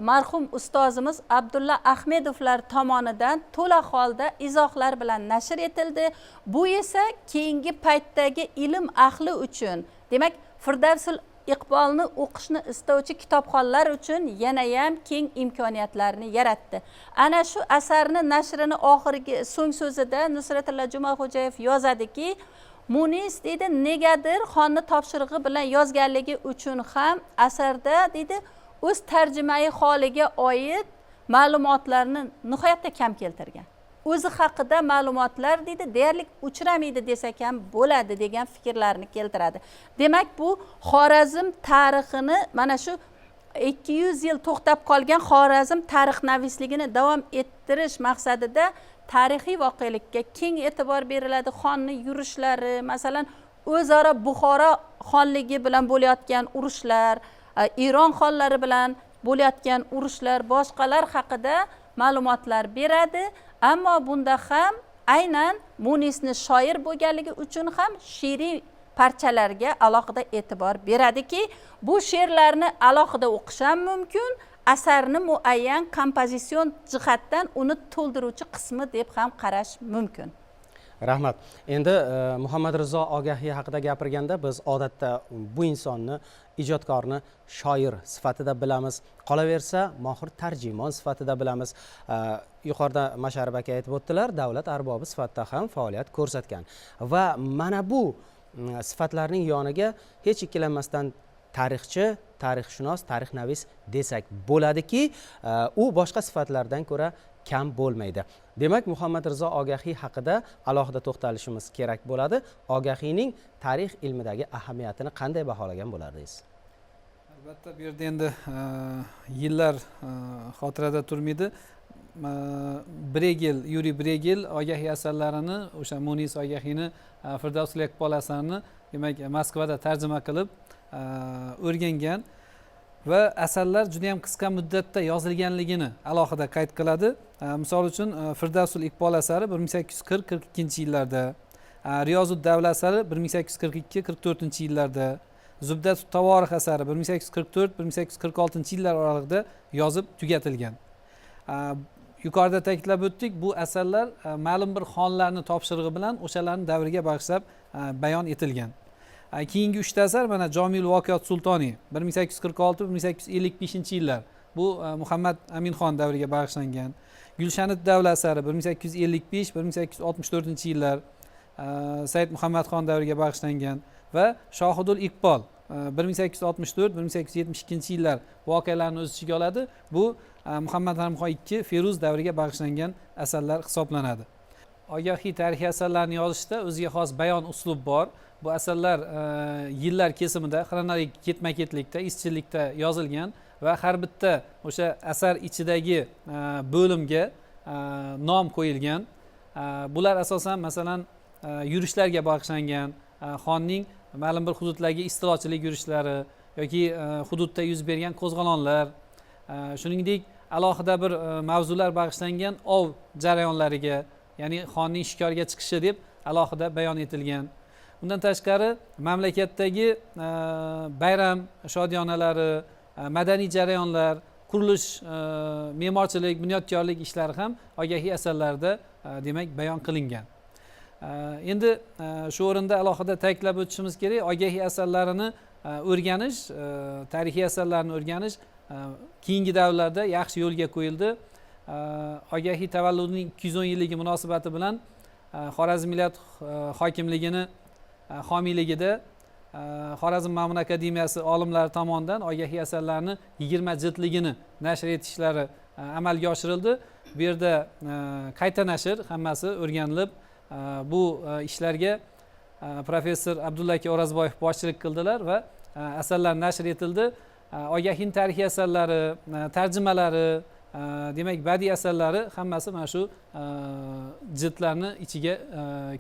Speaker 2: marhum ustozimiz Abdulla Ahmedovlar tomonidan to'la holda izohlar bilan nashr etildi. Bu esa keyingi paytdagi ilm ahli uchun, demak, Firdavsil Iqbolni o'qishni istovchi kitobxonlar uchun yanayam keng imkoniyatlarni yaratdi. Ana shu asarni nashrini oxirgi so'ng so'zida Nusratilla Jumaxo'jayev yozadiki, Munis deydi, negadir xonni topshirig'i bilan yozganligi uchun ham asarda deydi o'z tarjimai holiga oid ma'lumotlarni nihoyatda kam keltirgan. O'zi haqida ma'lumotlar deydi deyarli uchramaydi desak ham bo'ladi degan fikrlarni keltiradi. Demak, bu Xorazm tarixini mana shu 200 yil to'xtab qolgan Xorazm tarixnavisligini davom ettirish maqsadida tarixiy voqelikka keng e'tibor beriladi. Xonni yurishlari, masalan, o'zaro Buxoro xonligi bilan bo'layotgan urushlar, Eron xonlari bilan bo'layotgan urushlar, boshqalar haqida ma'lumotlar beradi. Ammo bunda ham aynan Munisni shoir bo'lganligi uchun ham she'riy parchalarga alohida e'tibor beradiki, bu she'rlarni alohida o'qish ham mumkin, asarni muayyan kompozitsion jihatdan uni to'ldiruvchi qismi deb ham qarash mumkin.
Speaker 1: Rahmat. Endi Muhammad Rizo Ogahiy haqida gapirganda biz odatda bu insonni, ijodkorni shoir sifatida bilamiz. Qolaversa, mohir tarjimon sifatida bilamiz. Yuqorida Masharip aka aytib o'tdilar, davlat arbobi sifatida ham faoliyat ko'rsatgan. Va mana bu sifatlarning yoniga hech ikkilanmasdan tarixchi, tarixshunos, tarixnavis desak bo'ladiki, u boshqa sifatlardan ko'ra kam bo'lmaydi. Demak, Muhammad Rizo Ogahiy haqida alohida to'xtalishimiz kerak bo'ladi. Ogahiyning tarix ilmidagi ahamiyatini qanday baholagan bo'lardingiz?
Speaker 4: Albatta, bu yerda endi yillar xotirada turmaydi. Bregel, Yuriy Bregel Ogahiy asarlarini, o'sha Munis Ogahiyni Firdavsul Iqbol asarini, demak, Moskvada tarjima qilib o'rgangan va asarlar juda ham qisqa muddatda yozilganligini alohida qayd qiladi. Misol uchun, Firdavsul Iqbol asari 1840-42 yillarda, Riyozud Davla asari 1842-44 yillarda, Zubdatut Tavorix asari 1844-1846 yillar oralig'ida yozib tugatilgan. Yuqorida ta'kidlab o'tdik, bu asarlar ma'lum bir xonlarni topshirig'i bilan o'shalarning davriga bag'ishlab bayon etilgan. Keyingi uchta asar mana Jomil Voqeot Sultoniy 1846-1855 yillar, bu Muhammad Aminxon davriga bag'ishlangan. Gulshanid Davla asari 1855-1864 yillar, Said Muhammadxon davriga bag'ishlangan va Shohidul Iqbol 1864-1872 yillar voqealarni o'z ichiga oladi. Bu Muhammad Aminxon ikki Feruz davriga bag'ishlangan asarlar hisoblanadi. Ogahiy tarixiy asarlarni yozishda o'ziga xos bayon uslub bor. Bu asarlar yillar kesimida xronologik ketma-ketlikda, izchillikda yozilgan. Va har bitta o'sha asar ichidagi bo'limga nom qo'yilgan. Bular asosan, masalan, yurishlarga bag'ishlangan, xonning ma'lum bir hududlarga istilochilik yurishlari yoki hududda yuz bergan qo'zg'olonlar, shuningdek alohida bir mavzular bag'ishlangan ov jarayonlariga, ya'ni xonning shikorga chiqishi deb alohida bayon etilgan. Undan tashqari mamlakatdagi bayram shodiyonalari, madaniy jarayonlar, qurilish, me'morchilik, bunyodkorlik ishlari ham ogahiy asarlarida demak bayon qilingan. Endi shu o'rinda alohida ta'kidlab o'tishimiz kerak, ogahiy asarlarini o'rganish, tarixiy asarlarni o'rganish keyingi davrlarda yaxshi yo'lga qo'yildi. Ogahiy tavalludining 210 yilligi munosabati bilan Xorazm viloyat hokimligini homiyligida Xorazm Ma'mun akademiyasi olimlari tomonidan ogahiy asarlarini 20 jildligini nashr etishlari amalga oshirildi. Bu yerda qayta nashr hammasi o'rganilib, bu ishlarga professor Abdulla aka O'rozboyev boshchilik qildilar va asarlar nashr etildi. Ogahiyning tarixiy asarlari, tarjimalari, demak badiiy asarlari hammasi mana shu jildlarni ichiga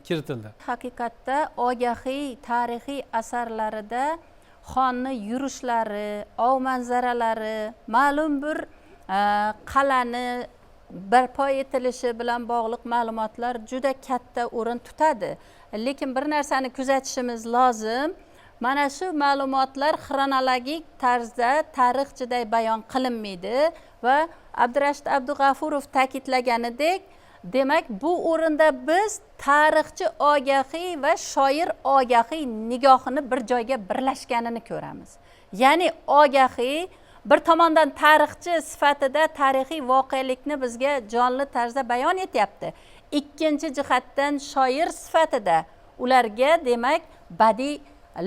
Speaker 4: kiritildi.
Speaker 2: Haqiqatda ogahiy tarixiy asarlarida xonni yurishlari, ov manzaralari, ma'lum bir qal'ani barpo etilishi bilan bog'liq ma'lumotlar juda katta o'rin tutadi. Lekin bir narsani kuzatishimiz lozim. Mana shu ma'lumotlar xronologik tarzda tarixchiday bayon qilinmaydi va Abdurashid Abdug'afurov ta'kidlaganidek, demak bu o'rinda biz tarixchi ogahiy va shoir ogahiy nigohini bir joyga birlashganini ko'ramiz. Ya'ni ogahiy bir tomondan tarixchi sifatida tarixiy voqelikni bizga jonli tarzda bayon etyapti. Ikkinchi jihatdan shoir sifatida ularga demak badiiy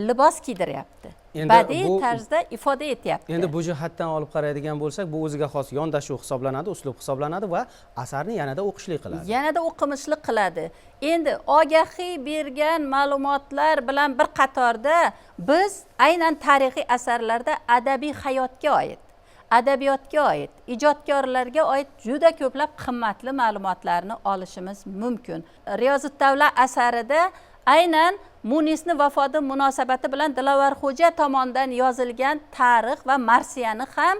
Speaker 2: libos kiydiryapti. Badiiy tarzda ifoda etyapti.
Speaker 1: Endi bu jihatdan olib qaraydigan bo'lsak, bu o'ziga xos yondashuv hisoblanadi, uslub hisoblanadi va asarni yanada o'qishli qiladi.
Speaker 2: Yanada o'qimishli qiladi. Endi ogahiy bergan ma'lumotlar bilan bir qatorda biz aynan tarixiy asarlarda adabiy hayotga oid, adabiyotga oid, ijodkorlarga oid juda ko'plab qimmatli ma'lumotlarni olishimiz mumkin. Riyozut-Davla asarida aynan Munisni vafoti munosabati bilan Dilovarxo'ja tomonidan yozilgan tarix va marsiyani ham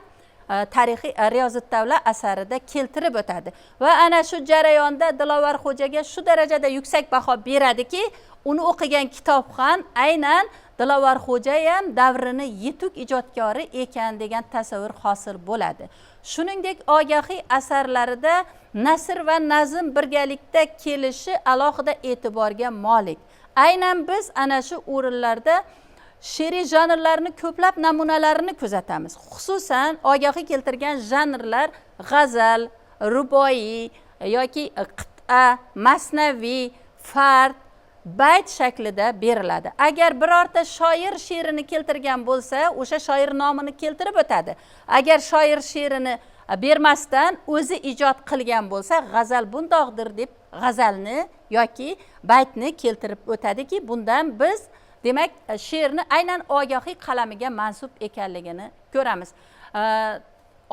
Speaker 2: tarixiy Riyozut-Davla asarida keltirib o'tadi. Va ana shu jarayonda Dilovarxo'jaga shu darajada yuksak baho beradiki, uni o'qigan kitobxon aynan Dilovarxo'ja ham davrini yetuk ijodkori ekan degan tasavvur hosil bo'ladi. Shuningdek, ogahiy asarlarida nasr va nazm birgalikda kelishi alohida e'tiborga molik. Aynan biz ana shu o'rinlarda she'riy janrlarni ko'plab namunalarini kuzatamiz. Xususan, ogahiy keltirgan janrlar g'azal, ruboiy yoki qit'a, masnaviy, fard, bayt shaklida beriladi. Agar birorta shoir she'rini keltirgan bo'lsa, o'sha shoir nomini keltirib o'tadi. Agar shoir she'rini bermasdan o'zi ijod qilgan bo'lsa, g'azal bundoqdir deb g'azalni yoki baytni keltirib o'tadiki, bundan biz demak she'rni aynan ogahiy qalamiga mansub ekanligini ko'ramiz.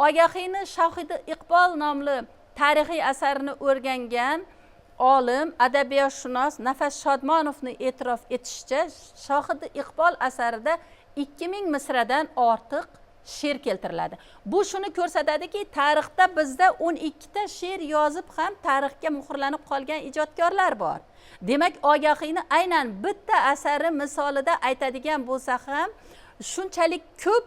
Speaker 2: Ogahiyni Shohidi Iqbol nomli tarixiy asarini o'rgangan olim, adabiyotshunos Nafas Shodmonovni e'tirof etishicha, Shohidi Iqbol asarida 2000 misradan ortiq she'r keltiriladi. Bu shuni ko'rsatadiki, tarixda bizda 12 ta she'r yozib ham tarixga muhrlanib qolgan ijodkorlar bor. Demak, Ogahiyni aynan bitta asari misolida aytadigan bo'lsa ham shunchalik ko'p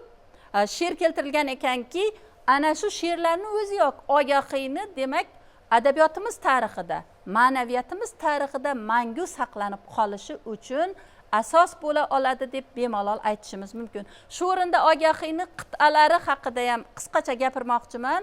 Speaker 2: she'r keltirilgan ekanki, ana shu she'rlarni o'zi yo'q. Ogahiyni demak adabiyotimiz tarixida, ma'naviyatimiz tarixida mangu saqlanib qolishi uchun asos bo'la oladi deb bemalol aytishimiz mumkin. Shu o'rinda Ogahiyni qit'alari haqida ham qisqacha gapirmoqchiman.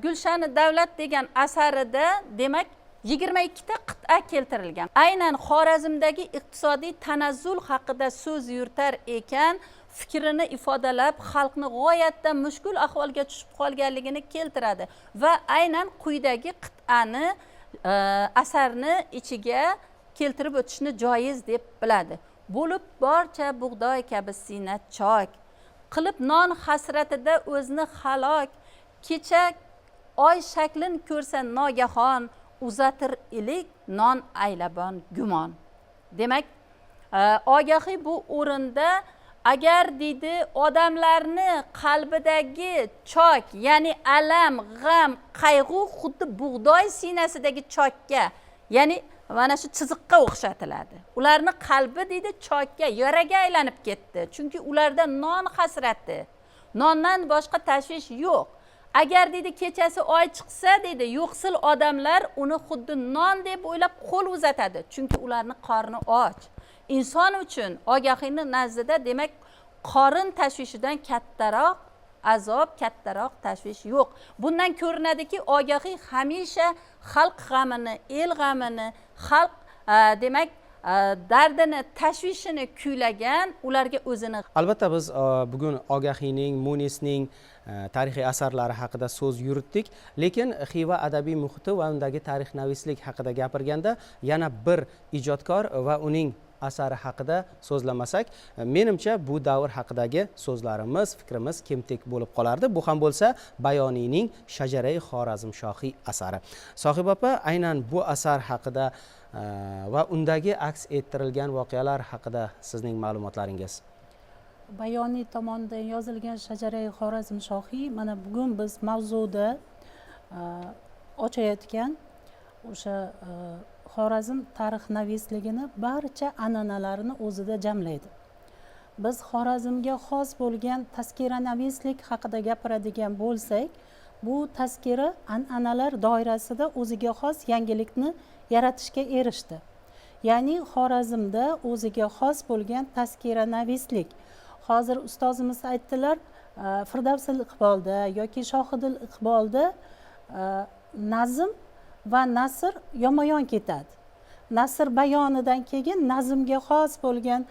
Speaker 2: Gulshani Davlat degan asarida demak 22 ta qit'a keltirilgan. Aynan Xorazmdagi iqtisodiy tanazzul haqida so'z yuritar ekan, fikrini ifodalab, xalqni g'oyatda mushkul ahvolga tushib qolganligini keltiradi va aynan quyidagi qit'ani asarni ichiga keltirib o'tishni joiz deb biladi. Bo'lib barcha bug'doy kabi sina chok, Qilib non hasratida o'zni halok, kecha oy shaklin ko'rsa nogahon, uzatir ilik non aylabon gumon. Demak, Ogahiy bu o'rinda agar deydi odamlarni qalbidagi chok, ya'ni alam, g'am, qayg'u xuddi bug'doy siynasidagi chokka, ya'ni mana shu chiziqqa o'xshatiladi. Ularni qalbi deydi chokka, yaraga aylanib ketdi. Chunki ularda non hasrati, nondan boshqa tashvish yo'q. Agar deydi kechasi oy chiqsa deydi, yo'qsil odamlar uni xuddi non deb o'ylab qo'l uzatadi. Chunki ularni qorni och. Inson uchun Ogahiyni nazdida demak qorin tashvishidan kattaroq azob, kattaroq tashvish yo'q. Bundan ko'rinadiki, Ogahiy hamisha xalq g'amini, el g'amini, xalq demak dardini, tashvishini kuylagan, ularga o'zini.
Speaker 1: Albatta biz bugun Ogahiyning, Munisning tarixiy asarlari haqida so'z yuritdik, lekin Xiva adabiy muhiti va undagi tarixnavislik haqida gapirganda yana bir ijodkor va uning asari haqida so'zlamasak, menimcha bu davr haqidagi so'zlarimiz, fikrimiz kemtik bo'lib qolardi. Bu ham bo'lsa Bayoniyning Shajarai Xorazmshohiy asari. Sohiba opa, aynan bu asar haqida va undagi aks ettirilgan voqealar haqida sizning ma'lumotlaringiz.
Speaker 3: Bayoniy tomonidan yozilgan Shajarai Xorazmshohiy mana bugun biz mavzuda ochayotgan o'sha Xorazm tarixnavisligini barcha an'analarini o'zida jamlaydi. Biz Xorazmga xos bo'lgan tazkiranavislik haqida gapiradigan bo'lsak, bu tazkira an'analar doirasida o'ziga xos yangilikni yaratishga erishdi. Ya'ni Xorazmda o'ziga xos bo'lgan tazkiranavislik. Hozir ustozimiz aytdilar, Firdavsil Iqbolda yoki Shohidil Iqbolda nazm va nasr yonma-yon ketadi. Nasr bayonidan keyin nazmga xos bo'lgan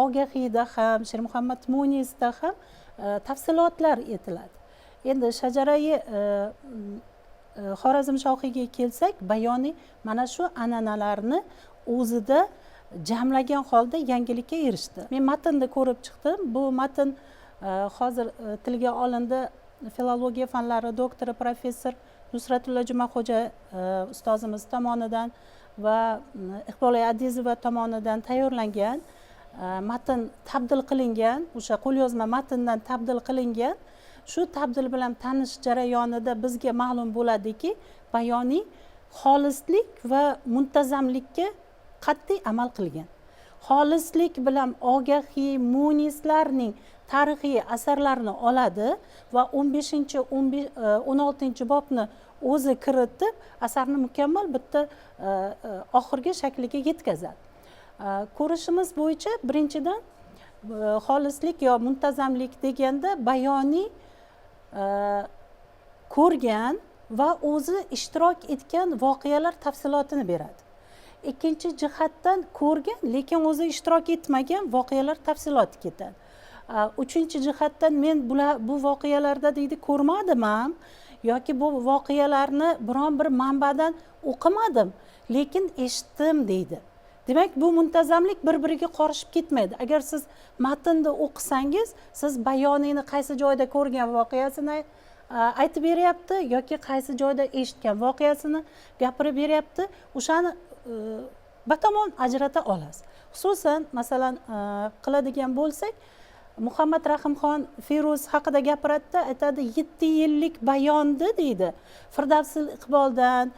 Speaker 3: Ogahiyda ham, Shermuhammad Munisda ham tafsilotlar etiladi. Endi Shajarai Xorazmshohiyga kelsak, Bayoniy mana shu an'analarni o'zida jamlagan holda yangilikka erishdi. Men matnni ko'rib chiqdim. Bu matn hozir tilga olindi. Filologiya fanlari doktori professor Nusratulla Jumaxo'ja ustozimiz tomonidan va Iqbol Adizova tomonidan tayyorlangan matn tabdil qilingan, o'sha qo'lyozma matndan tabdil qilingan. Shu tabdil bilan tanish jarayonida bizga ma'lum bo'ladiki, Bayoniy xolislik va muntazamlikka qat'iy amal qilgan. Xolislik bilan Ogahiy, Munislarning tarixiy asarlarini oladi va 15-, 16 bobni o'zi kiritib, asarni mukammal bitta oxirgi shakliga yetkazadi. Ko'rishimiz bo'yicha birinchidan xolislik yo muntazamlik deganda Bayoniy ko'rgan va o'zi ishtirok etgan voqealar tafsilotini beradi. Ikkinchi jihatdan ko'rgan, lekin o'zi ishtirok etmagan voqealar tafsiloti ketadi. Uchinchi jihatdan men bu voqealarda deydi ko'rmadim ham yoki bu voqealarni biron bir manbadan o'qimadim, lekin eshitdim deydi. Demak, bu muntazamlik bir-biriga qorishib ketmaydi. Agar siz matnni o'qisangiz, siz Bayoniyni qaysi joyda ko'rgan voqeasini aytib beryapti yoki qaysi joyda eshitgan voqeasini gapirib beryapti, o'shani batamom ajrata olasiz. Xususan, masalan, qiladigan bo'lsak, Muhammad Rahimxon Feruz haqida gapiradida, aytadi 7 yillik bayonni deydi. Firdavsil Iqboldan,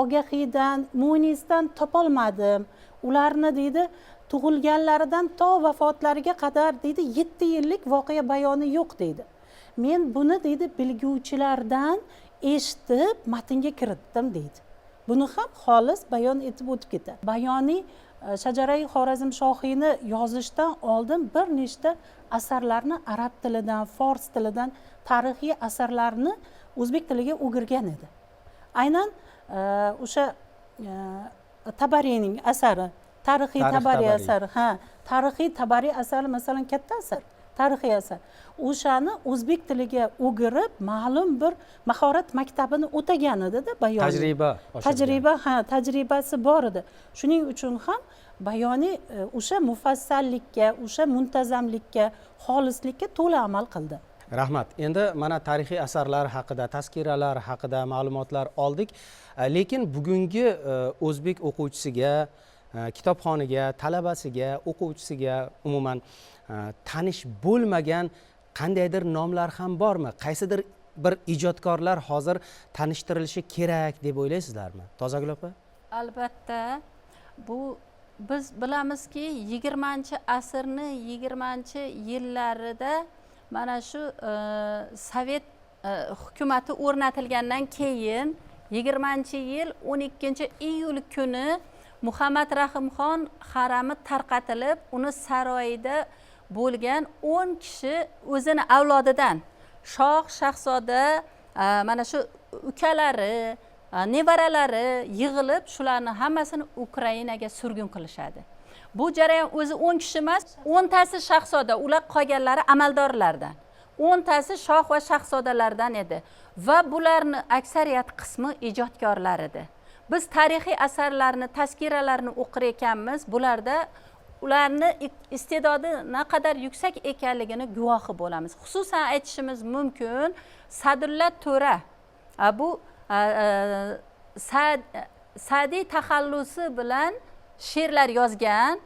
Speaker 3: Ogahiydan, Munisdan topolmadim. Ularni deydi tug'ilganlaridan to vafotlariga qadar deydi 7 yillik voqea bayoni yo'q deydi. Men buni deydi bilguvchilardan eshitib matnga kiritdim deydi. Buni ham xolis bayon etib o'tib ketadi. Bayoniy Shajarai Xorazmshohiyni yozishdan oldin bir nechta asarlarni arab tilidan, fors tilidan tarixiy asarlarni o'zbek tiliga o'girgan edi. Aynan o'sha Tabariyning asari, tarixiy Tabariy asari, ha, tarixiy Tabariy asari masalan katta asar. Tarixiy asar. O'shani o'zbek tiliga o'girib, ma'lum bir mahorat maktabini o'tagan edida Bayoniy.
Speaker 1: Tajriba oshirgan.
Speaker 3: Tajriba, ha, tajribasi bor edi. Shuning uchun ham Bayoniy o'sha mufassallikka, o'sha muntazamlikka, xolislikka to'la amal qildi.
Speaker 1: Rahmat. Endi mana tarixiy asarlar haqida, tazkiralar haqida ma'lumotlar oldik. Lekin bugungi o'zbek o'quvchisiga, kitobxoniga, talabasiga, o'quvchisiga umuman tanish bo'lmagan qandaydir nomlar ham bormi? Qaysidir bir ijodkorlar hozir tanishtirilishi kerak deb o'ylaysizlarmi? Tozagul opa?
Speaker 2: Albatta, bu biz bilamizki, 20-asrni 20-yillarida mana shu sovet hukumati o'rnatilgandan keyin 20-yil 12-iyul kuni Muhammad Rahimxon harami tarqatilib, uni saroyida bo'lgan 10 kishi o'zini avlodidan shoh, shahzoda, mana shu ukalari, nevaralari yig'ilib, shularni hammasini Ukrainaga surgun qilishadi. Bu jarayon o'zi 10 kishi emas, 10tasi shahzoda, ular qolganlari amaldorlardan. 10tasi shoh va shahzodalardan edi va bularni aksariyat qismi ijodkorlar edi. Biz tarixiy asarlarni, tazkiralarni o'qir ekanmiz, bularda ularni iste'dodi naqadar yuksak ekanligini guvohi bo'lamiz. Xususan aytishimiz mumkin, Sadulla To'ra, bu Sa'diy taxallusi bilan she'rlar yozgan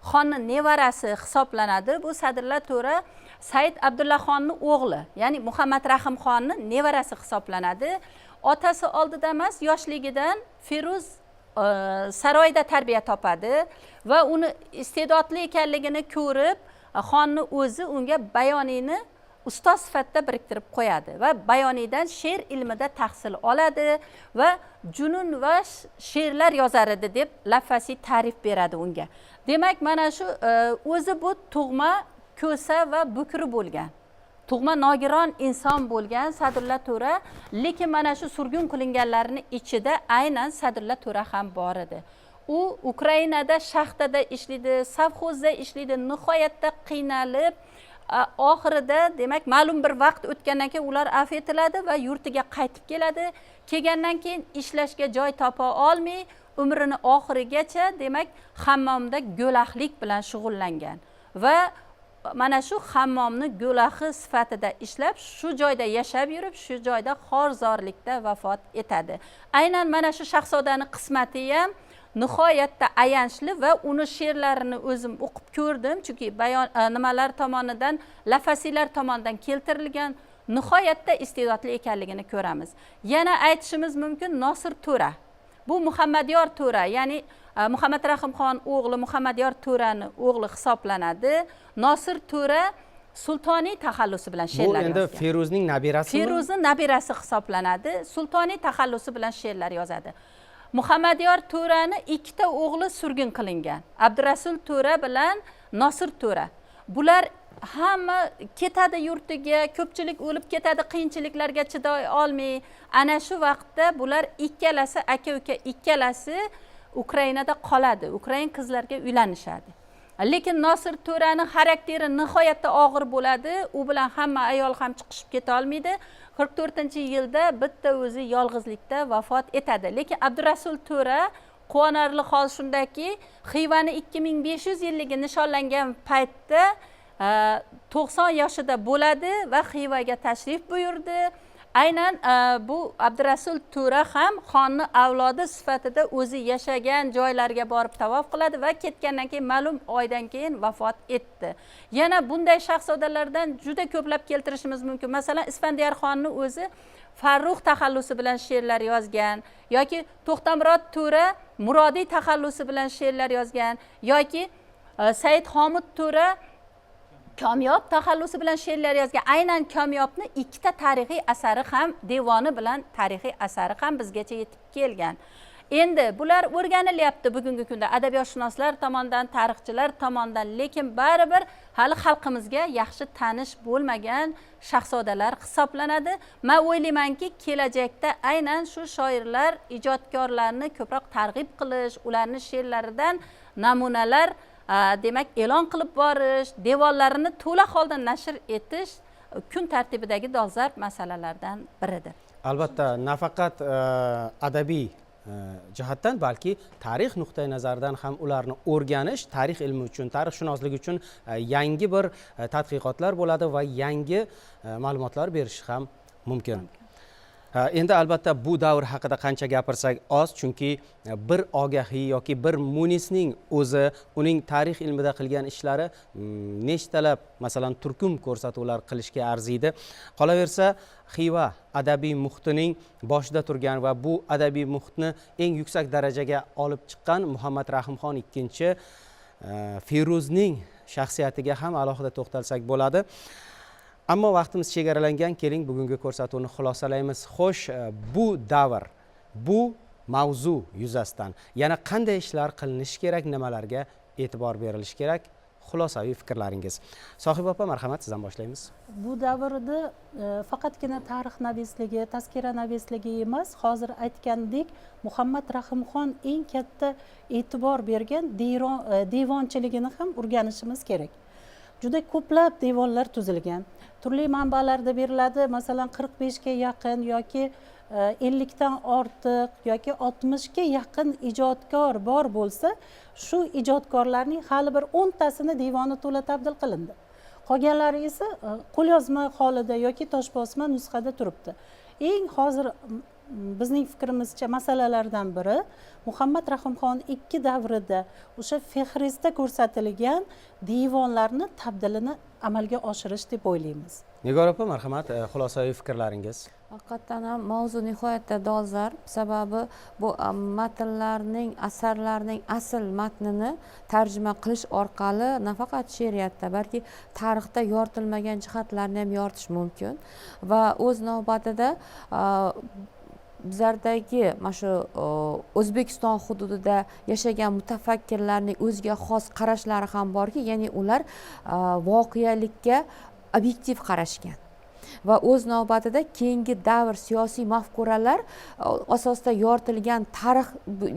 Speaker 2: xonni nevarasi hisoblanadi. Bu Sadulla To'ra Said Abdullaxonni o'g'li, ya'ni Muhammad Rahimxonni nevarasi hisoblanadi. Otasi oldida emas, yoshligidan Feruz saroyda tarbiya topadi va uni iste'dodli ekanligini ko'rib, xonni o'zi unga Bayoniyni ustoz sifatida biriktirib qo'yadi va Bayoniydan she'r ilmida tahsil oladi va junun va she'rlar yozar edi deb Lafasi ta'rif beradi unga. Demak, mana shu o'zi bu tug'ma ko'sa va bukri bo'lgan, tug'ma nogiron inson bo'lgan Sadulla To'ra, lekin mana shu surgun qilinganlarning ichida aynan Sadulla To'ra ham bor edi. U Ukrainada shaxtada ishlaydi, sovxozda ishlaydi, nihoyatda qiynalib, oxirida demak ma'lum bir vaqt o'tgandan keyin ular afv etiladi va yurtiga qaytib keladi. Kelgandan keyin ishlashga joy topa olmay, umrini oxirigacha demak hammomda go'laqlik bilan shug'ullangan va mana shu hammomni go'laxi sifatida ishlab, shu joyda yashab yurib, shu joyda xorzorlikda vafot etadi. Aynan mana shu shahzodani qismati ham nihoyatda ayanchli va uni she'rlarini o'zim o'qib ko'rdim, chunki bayon nimalar tomonidan, lafasiylar tomonidan keltirilgan, nihoyatda iste'dodli ekanligini ko'ramiz. Yana aytishimiz mumkin Nosir To'ra. Bu Muhammadyor To'ra, ya'ni Muhammad Rahimxon o'g'li Muhammadyor To'rani o'g'li hisoblanadi. Nosir To'ra Sultoniy taxallusi bilan she'rlar
Speaker 1: Bu endi
Speaker 2: yozgan.
Speaker 1: Feruzning nabirasimi?
Speaker 2: Feruzning nabirasi hisoblanadi. Sultoniy taxallusi bilan she'rlar yozadi. Muhammadyor To'rani ikkita o'g'li surgun qilingan. Abdurasul To'ra bilan Nosir To'ra. Bular hamma ketadi yurtiga, ko'pchilik o'lib ketadi, qiyinchiliklarga chiday olmay. Ana shu vaqtda bular ikkalasi aka-uka ikkalasi Ukrainada qoladi. Ukrain qizlarga uylanishadi. Lekin Nosir To'rani xarakteri nihoyatda og'ir bo'ladi. U bilan hamma ayol ham chiqishib keta olmaydi. 44-yilda bitta o'zi yolg'izlikda vafot etadi. Lekin Abdurasul To'ra quvonarli hol shundaki, Xivani 2500 yilligi nishonlangan paytda 90 yoshida bo'ladi va Xivaga tashrif buyurdi. Aynan bu Abdurasul To'ra ham xonni avlodi sifatida o'zi yashagan joylarga borib tavof qiladi va ketgandan keyin ma'lum oydan keyin vafot etdi. Yana bunday shahzodalardan juda ko'plab keltirishimiz mumkin. Masalan, Isfandiyor xonni o'zi Farruh taxallusi bilan she'rlar yozgan, yoki To'xtamurod To'ra Murodiy taxallusi bilan she'rlar yozgan, yoki Said Homid To'ra Komyob taxallusi bilan she'rlar yozgan. Aynan Komyobni ikkita tarixiy asari ham, devoni bilan tarixiy asari ham bizgacha yetib kelgan. Endi bular o'rganilyapti bugungi kunda adabiyotshunoslar tomonidan, tarixchilar tomonidan, lekin baribir hali xalqimizga yaxshi tanish bo'lmagan shahzodalar hisoblanadi. Men o'ylaymanki, kelajakda aynan shu shoirlar, ijodkorlarni ko'proq targ'ib qilish, ularning she'rlaridan namunalar demak e'lon qilib borish, devonlarini to'la holda nashr etish kun tartibidagi dolzarb masalalardan biridir.
Speaker 1: Albatta, nafaqat adabiy jihatdan, balki tarix nuqtai nazaridan ham ularni o'rganish tarix ilmi uchun, tarixshunoslik uchun yangi bir tadqiqotlar bo'ladi va yangi ma'lumotlar berishi ham mumkin. Endi albatta bu davr haqida qancha gapirsak oz, chunki bir Ogahiy yoki bir Munisning o'zi, uning tarix ilmida qilgan ishlari nechtalab, masalan, turkum ko'rsatuvlar qilishga arziydi. Qolaversa, Xiva adabiy muhitining boshida turgan va bu adabiy muhitni eng yuksak darajaga olib chiqqan Muhammad Rahimxon ikkinchi Feruzning shaxsiyatiga ham alohida to'xtalsak bo'ladi. Ammo vaqtimiz chegaralangan, keling bugungi ko'rsatuvni xulosalaymiz. Xo'sh, bu davr, bu mavzu yuzasidan yana qanday ishlar qilinishi kerak, nimalarga e'tibor berilishi kerak? Xulosaviy fikrlaringiz. Sohiba opa, marhamat, sizdan boshlaymiz.
Speaker 3: Bu davrda faqatgina tarix navisligi, tazkira navisligi emas, hozir aytgandek Muhammad Rahimxon eng katta e'tibor bergan devonchiligini ham o'rganishimiz kerak. Juda ko'plab devonlar tuzilgan. Turli manbalarda beriladi, masalan, 45 ga yaqin yoki 50 dan ortiq yoki 60 ga yaqin ijodkor bor bo'lsa, shu ijodkorlarning hali bir 10 tasini devoni to'la tabdil qilindi. Qolganlari esa qo'lyozma holida yoki toshbosma nusxada turibdi. Eng hozir bizning fikrimizcha masalalardan biri Muhammad Rahimxon ikki davrida o'sha fehristda ko'rsatilgan devonlarni tabdilini amalga oshirish deb o'ylaymiz.
Speaker 1: Nigor opa, marhamat, xulosaviy fikrlaringiz.
Speaker 5: Haqiqatdan ham mavzu nihoyatda dolzarb, sababi bu matnlarning, asarlarning asl matnini tarjima qilish orqali nafaqat she'riyatda, balki tarixda yoritilmagan jihatlarni ham yoritish mumkin va o'z navbatida bizlardagi mana shu O'zbekiston hududida yashagan mutafakkirlarning o'ziga xos qarashlari ham borki, ya'ni ular voqealikka obyektiv qarashgan va o'z navbatida keyingi davr siyosiy mafkuralar asosida yoritilgan tarix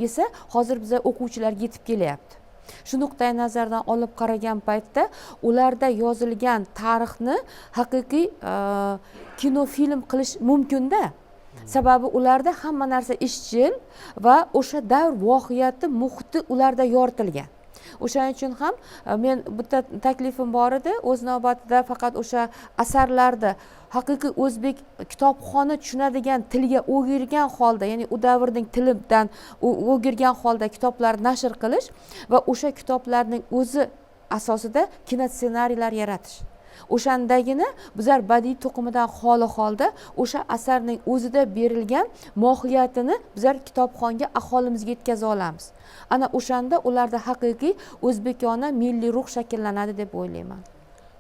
Speaker 5: esa hozir biza o'quvchilarga yetib kelyapti. Shu nuqtai nazardan olib qaragan paytda ularda yozilgan tarixni haqiqiy kinofilm qilish mumkinda. Sababi ularda hamma narsa izchil va o'sha davr voqeati muhiti ularda yoritilgan. O'shaning uchun ham men bitta taklifim bor edi, o'z navbatida faqat o'sha asarlarda haqiqiy o'zbek kitobxoni tushunadigan tilga o'girgan holda, ya'ni u davrning tilidan o'girgan holda kitoblar nashr qilish va o'sha kitoblarning o'zi asosida kinossenariylar yaratish. O'shandagina bizlar badiiy to'qimadan xoli holda o'sha asarning o'zida berilgan mohiyatini bizlar kitobxonga, aholimizga yetkaza olamiz. Ana o'shanda ularda haqiqiy o'zbekona milliy ruh shakllanadi deb o'ylayman.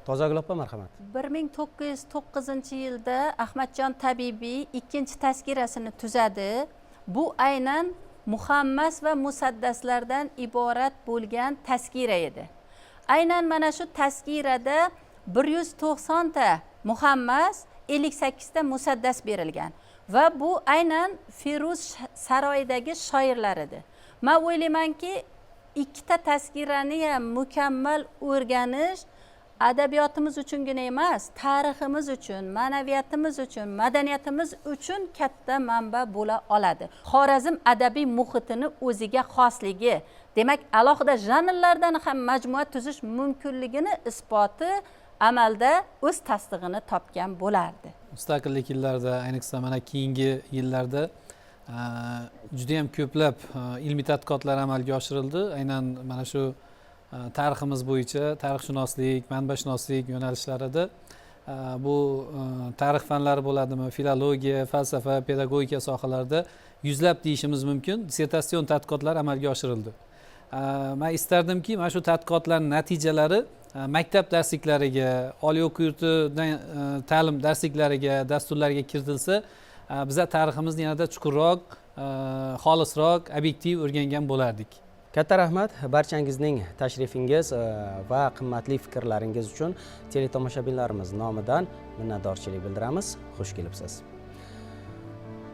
Speaker 1: Tozagul opa, marhamat.
Speaker 2: 1909-yilda Ahmadjon Tabibiy ikkinchi tazkirasini tuzadi. Bu aynan muhammas va musaddaslardan iborat bo'lgan tazkira edi. Aynan mana shu tazkirada 190 ta muhammas, 58 ta musaddas berilgan va bu aynan Feruz saroyidagi shoirlar edi. Men o'ylaymanki, ikkita tazkirani ham mukammal o'rganish adabiyotimiz uchungina emas, tariximiz uchun, ma'naviyatimiz uchun, madaniyatimiz uchun katta manba bo'la oladi. Xorazm adabiy muhitini o'ziga xosligi, demak, alohida janrlardan ham majmua tuzish mumkinligini isboti amalda o'z tasdig'ini topgan bo'lardi.
Speaker 4: Mustaqillik yillarida, ayniqsa mana keyingi yillarda juda ham ko'plab ilmiy tadqiqotlar amalga oshirildi. Aynan mana shu tariximiz bo'yicha tarixshunoslik, manbashunoslik yo'nalishlarida bu tarix fanlari bo'ladimi, filologiya, falsafa, pedagogika sohalarida yuzlab deyishimiz mumkin dissertatsion tadqiqotlar amalga oshirildi. Men istardimki, mana shu tadqiqotlarning natijalari maktab darsliklariga, oliy o'quv yurtidan ta'lim darsliklariga, dasturlarga kiritilsa, biza tariximizni yanada chuqurroq, xolisroq, obyektiv o'rgangan bo'lardik.
Speaker 1: Katta rahmat barchangizning tashrifingiz va qimmatli fikrlaringiz uchun teletomoshabinlarimiz nomidan minnatdorchilik bildiramiz. Xush kelibsiz.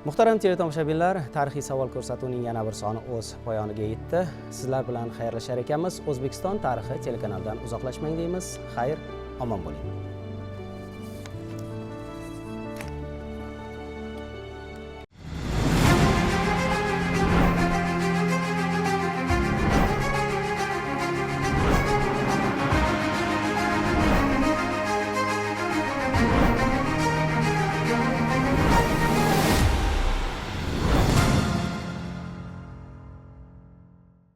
Speaker 1: Muhtaram teletomoshabinlar, tarixiy savol ko'rsatuvining yana bir soni o'z poyoniga yetdi. Sizlar bilan xayrlashar ekanmiz, O'zbekiston tarixi telekanalidan uzoqlashmang deymiz. Xayr, omon bo'ling.